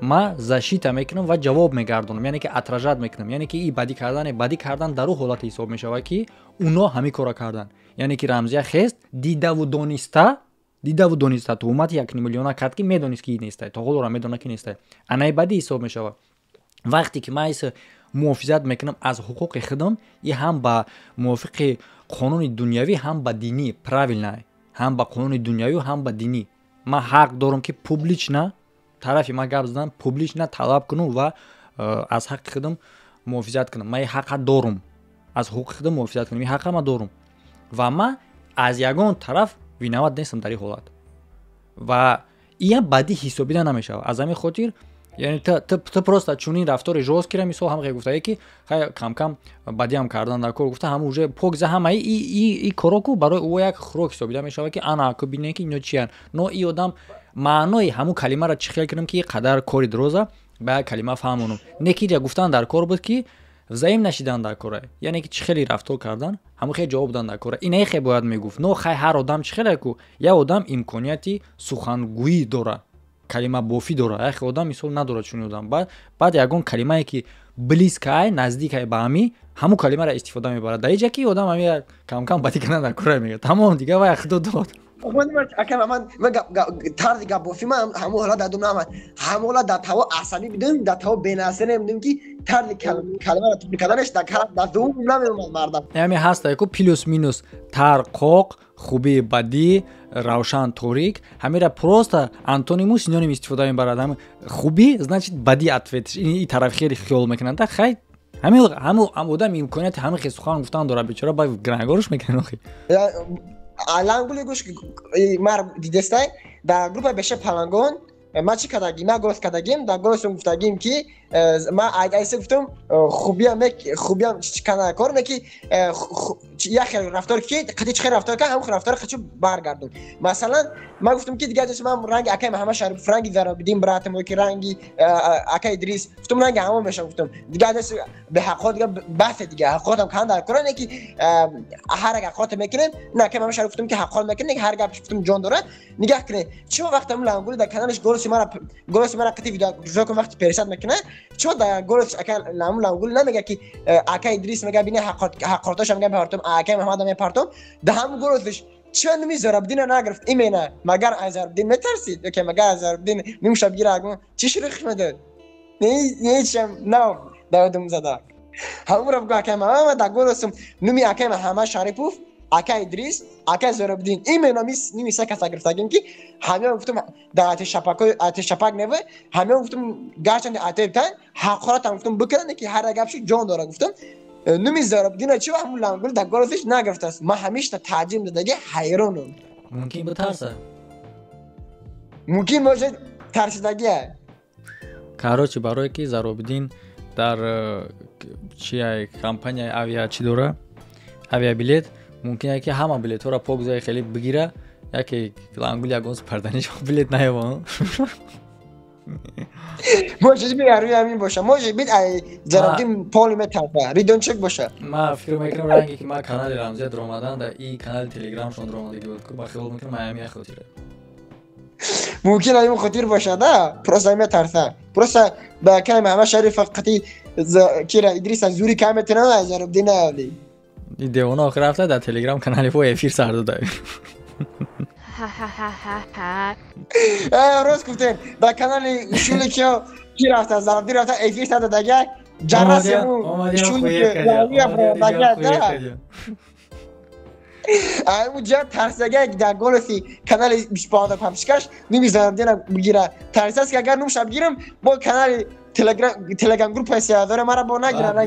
ма защита мекунам ва ҷавоб мегардонам, яъне ки отражать мекунам. Яъне ки и бадӣ кардане, бадӣ кардан дар ӯ ҳолате ҳисоб мешавад, ки уно ҳамин корро карданд. Яъне ки Рамзия хест, дидаву дониста, дидаву дониста туҳмати 1 миллиона кард, ки медонист, ки нестай, то ҳолора медонад, ки нестай. Анаи бадӣ ҳисоб мешавад. Вақте ки ман муҳофизат мекунам аз ҳуқуқи худам, и ҳам ба мувофиқи қонуни дунявӣ, ҳам ба динӣ правильно, ҳам ба қонуни дунявӣ, ҳам ба динӣ ман ҳақ дорам, ки публично тарафи ман гап задан, публично талаб кунам ва аз ҳаққи худам муҳофизат кунам. Ман ҳаққа дорум аз ҳуқуқи худам муҳофизат кунам, ин ҳаққа ман дорум ва ман аз ягон тараф виноват нестам дар ин ҳолат ва иам бадӣ ҳисобида намешавад. Аз ҳамин хотир, яъне ту просто чунин рафтори жёсткий ра, мисол, ҳам гуфтае, ки хай, камкам бадиам кардан дар кор, гуфта, ҳам уже покза ҳамаи и коро ку барои ӯ як хӯрок ҳисобида мешавад, ки ана ку бинем, ки ино чиян. Но и одам маънои ҳамун калимаро чӣ хел кунам, ки қадар кори дуроза ба як калима фаҳмонам? Не, ки ҷа гуфтан дар кор буд, ки взаим нашидан дар кора, яъне ки чӣ хеле рафтор кардан, ҳамун хел ҷавоб дан дар кора. Инаи хел бояд мегуфт. Но хай, ҳар одам чӣ хеле ку, як одам имконияти сухангӯӣ дорад. Калимабофӣ дорад. Яхе одам мисол надорад чунин одам. Баъд ягон калимае ки близкай, наздикай ба ҳами, ҳамун калимаро истифода мебарад. Дар иҷа ки одам ҳами камкам бадӣ кардан дар кора мегӯяд, тамом, дига вай худо дод. Ман тарзи гапбофӣ ман ҳамон ҳолат дар дум наомад, ҳамон ҳолат дар таво асабӣ будем, дар таво бенасир будем, ки тарзи калимаро туб карданаш дар дум намеомад мардам. Ҳами ҳаста ку плюс минус, тар қоқ, хубӣ бадӣ, равшан торик, ҳамира просто антониму синоним истифода мебарад. Хубӣ значит бадӣ, ответш и тараф хеле хиёл мекунанд. Хай, ҳамин одам имконияти ҳамин хел сухан гуфтан дорад, бечора, ба грангоруш мекунад охи. Лангули гӯш мар дидестай, дар группа беша палангон ма чӣ кардагим? Ма голос кардагим, дар голосум гуфтагим, ки ма айса гуфтам, хубиям хубиям кана кор не, ки як хел рафтор, ки қати чӣ хел рафтор кард, ҳамон рафтор қачу баргардум. Масалан, ма гуфтам, ки дигар ҷоси ман ранги акай Маҳаммад Шарипов, ранги Заробиддин братам, ки ранги акай Идрис, гуфтам, ранги ҳамон мешам. Гуфтам, дигар ҷоси беҳаққот, дига баҳсе, дига ҳаққотам кан дар кора не, ки ҳар як ҳаққоте мекунем. На, акай Маҳаммад Шарипов, гуфтам, ки ҳаққот мекунем, ҳар гап, гуфтам, ҷон дорад. Нигаҳ кунед, чӣ вақт ҳамун лангули дар каналаш голоси мара қити видео кун, вақти пересад мекунад, чо дар голос ака ҳамун лангули намега, ки ака Идрис мега, бини, ҳаққотоша мега, мепартом, акай Маҳаммада мепартом. Дар ҳамун голосиш чима нуми Зорабдина нагирифт имена? Магар аз Зорабдин метарсид? Ё магар аз Зорабдин нимша бигира, агун чӣ шурӯх медод? Нечам на давдум зада ҳамура бугу, акай Маҳаммад, дар голосум нуми акай Маҳаммад Шарипов, ака Идрис, ака Зорабдин, именно ними се каса гирифтагим, ки ҳамиён, гуфтум, дар атешапак неве ҳамиён, гуфтум, гарчанде атебтан ҳақоратам, гуфтум, бикунанд, ки ҳар як гапши ҷон дора. Гуфтум, нуми Зорабдина чи ҳамун лангул дар голосиш нагирифтааст? Ман ҳамешта таъҷиб дадаги, ҳайронам. Мумкин битарса. Мумкин бошад, тарсидагия. Короче, барое ки Заробиддин дар чи компанияи авиа чӣ дора, авиабилет, мумкин ки ҳама билетҳоро пок зои хеле бигира, яке лангул ягон парданиш билет наёва. Может бит, рӯи ҳамин боша, может бит, ай Заробдин поли метарса, ридончик боша. Ма фикр мекунам, ранге ки ма канали Рамзия дуромадан, да и канали телеграмшон дуромадаги буд, ба хиёл мекунам, ҳамин хотира. Мумкин ҳамин хотир боша, да, просто метарса, просто ба кай Маҳаммад Шариф қати кира Идриса зури кай метунад, Заробдин наёвди. Девона охир рафта дар телеграм канали во эфир сар дода. Рост гуфтем, дар канали шули ки рафта, Заробдин рафта эфир сар додага, ҷарасему шули. Ҷа тарсага, дар голоси канали бишпоҳада памшикаш нуми Заробдина бигира, тарсаст, ки агар нумша бигирам, бо канали телеграм группаи сеҳазора мара бо нагира.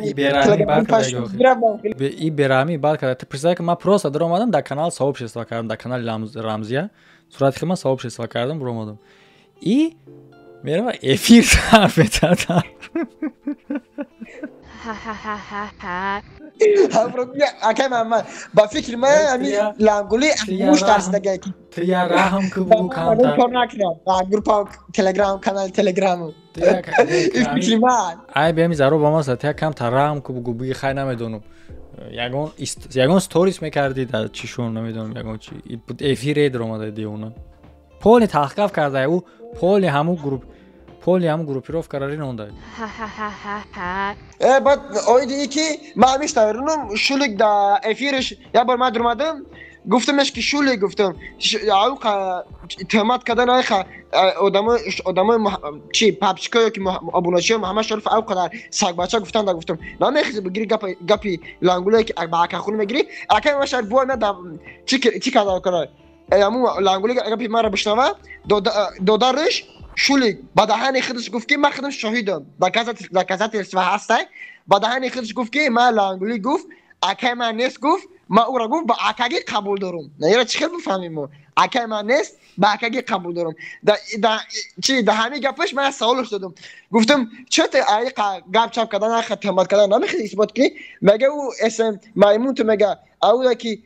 И бераҳмӣ бад карда. Ту представь, ки ман просто даромадам дар канал, сообщество кардам, дар канали Рамзия сурати хидмат сообщество кардам, буромадам и мерава эфир сар метадам. Акай Муҳаммад, ба фикри ман, ҳами лангули муш тарсидага. Ту я раҳм ку, бугу камтар. Кор накунам группа телеграм, канали телеграму, фикри ман. Ай, беми заро ба ман ту я камтар раҳм ку, бугу, буги, хай, намедонам, ягон сторис мекардӣ дар чишон, намедонам, ягон чи, эфире даромада, девона поли таҳқиқ карда, ӯ поли ҳамун групп, поли ҳамун группировкара ринонда. Баъд оиди ки ман ҳамиш тавринум, шулик да эфириш як бор ман дуромадам, гуфтамеш, ки шулик, гуфтам, тӯҳмат кардан айха одамои чи папчикое ки обуначиё Муҳаммад Шариф ав қадар сагбача гуфтан, да гуфтам, намехези бигири гапи лангулое ки ба акахунӣ мегирӣ, акай Муҳаммад Шариф бо ма чи карда кара, аму лангули гапи маро бишнава, додариш шулик ба даҳани худаш гуфт, ки ман худам шоҳидам, доказательства ҳастай, ба даҳани худаш гуфт, ки ман лангулӣ, гуфт, акай ман нест, гуфт, ман ӯро, гуфт, ба акагӣ қабул дорум. Ира чӣ хел бифаҳмем мо? Акай ман нест, ба акагӣ қабул дорум. Чи да ҳамин гапаш ман саволш додум, гуфтам, чо ту аиқа гап чап кардан, аиқа тӯҳмат кардан намехоҳӣ исбот кунӣ? Мега, ӯ см маймун ту, мега, ау ки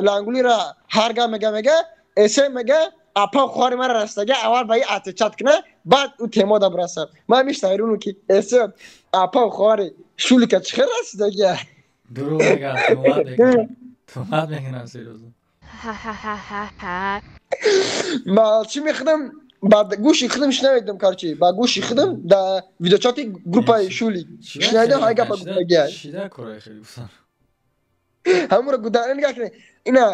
лангулиро ҳар гап мега, см мега, апа хори мара растага, аввал ба и отвечать куна, баъд ӯ темода бираса. Ман мешнавирум, ки см апа хори шулика чӣ хел расидагия. Дурӯғ мегӯяд, туҳмат мекунад, туҳмат мекунад, серьёзно. Ма чӣ мехӯрам? Ба гӯши худам шунавидам, короче, ба гӯши худам да видеочати группаи Шулик шунавидам, ҳай гапа гуфтагиай. Ҳамуро гудар нигоҳ кунед, ина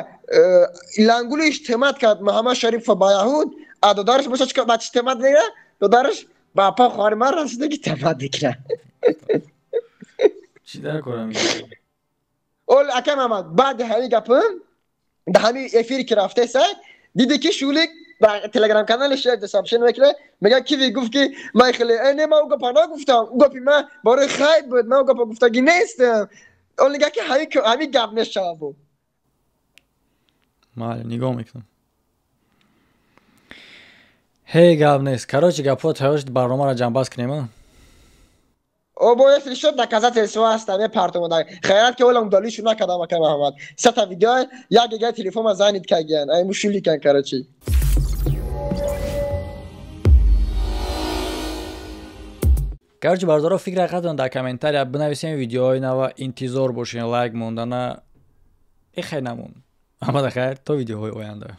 лангулиш темат кард Муҳаммад Шарипов ба яҳуд, а додараш боша чӣ ба чӣ темат мегирад? Додараш ба апа хоҳари ман расида, ки темат мекунад. Чӣ дар кора? Ол ака Мамад, баъди ҳамин гапам да ҳамин эфире ки рафтеса, диде ки Шулик дар телеграм канали шеър сообщение мекунад, мега киви гуфт, ки ман хеле не, ман ӯ гапа нагуфтам, ӯ гапи ман барои хайр буд, ман ӯ гапа гуфтагӣ нестам. Ол нига ки ҳамин гап мешава бу. Майли, нигоҳ мекунам. Ҳей, гап нест. Короче, гапҳо тайёр шуд, барномаро ҷамъбаст кунем. О, бо если что, доказательство ҳаста, мепартомада. Хайрат ки олам удалишу накардам, ака Маҳаммад. Сета видео, як гига телефонма занит кагиян, ай мушуликан, короче. Короче, бардоро, фикр ҳақиқатон дар комментария бинависем, видеоҳои нава интизор бошен, лайк мондана эхай намон. Ҳамада хайр, то видеоҳои оянда.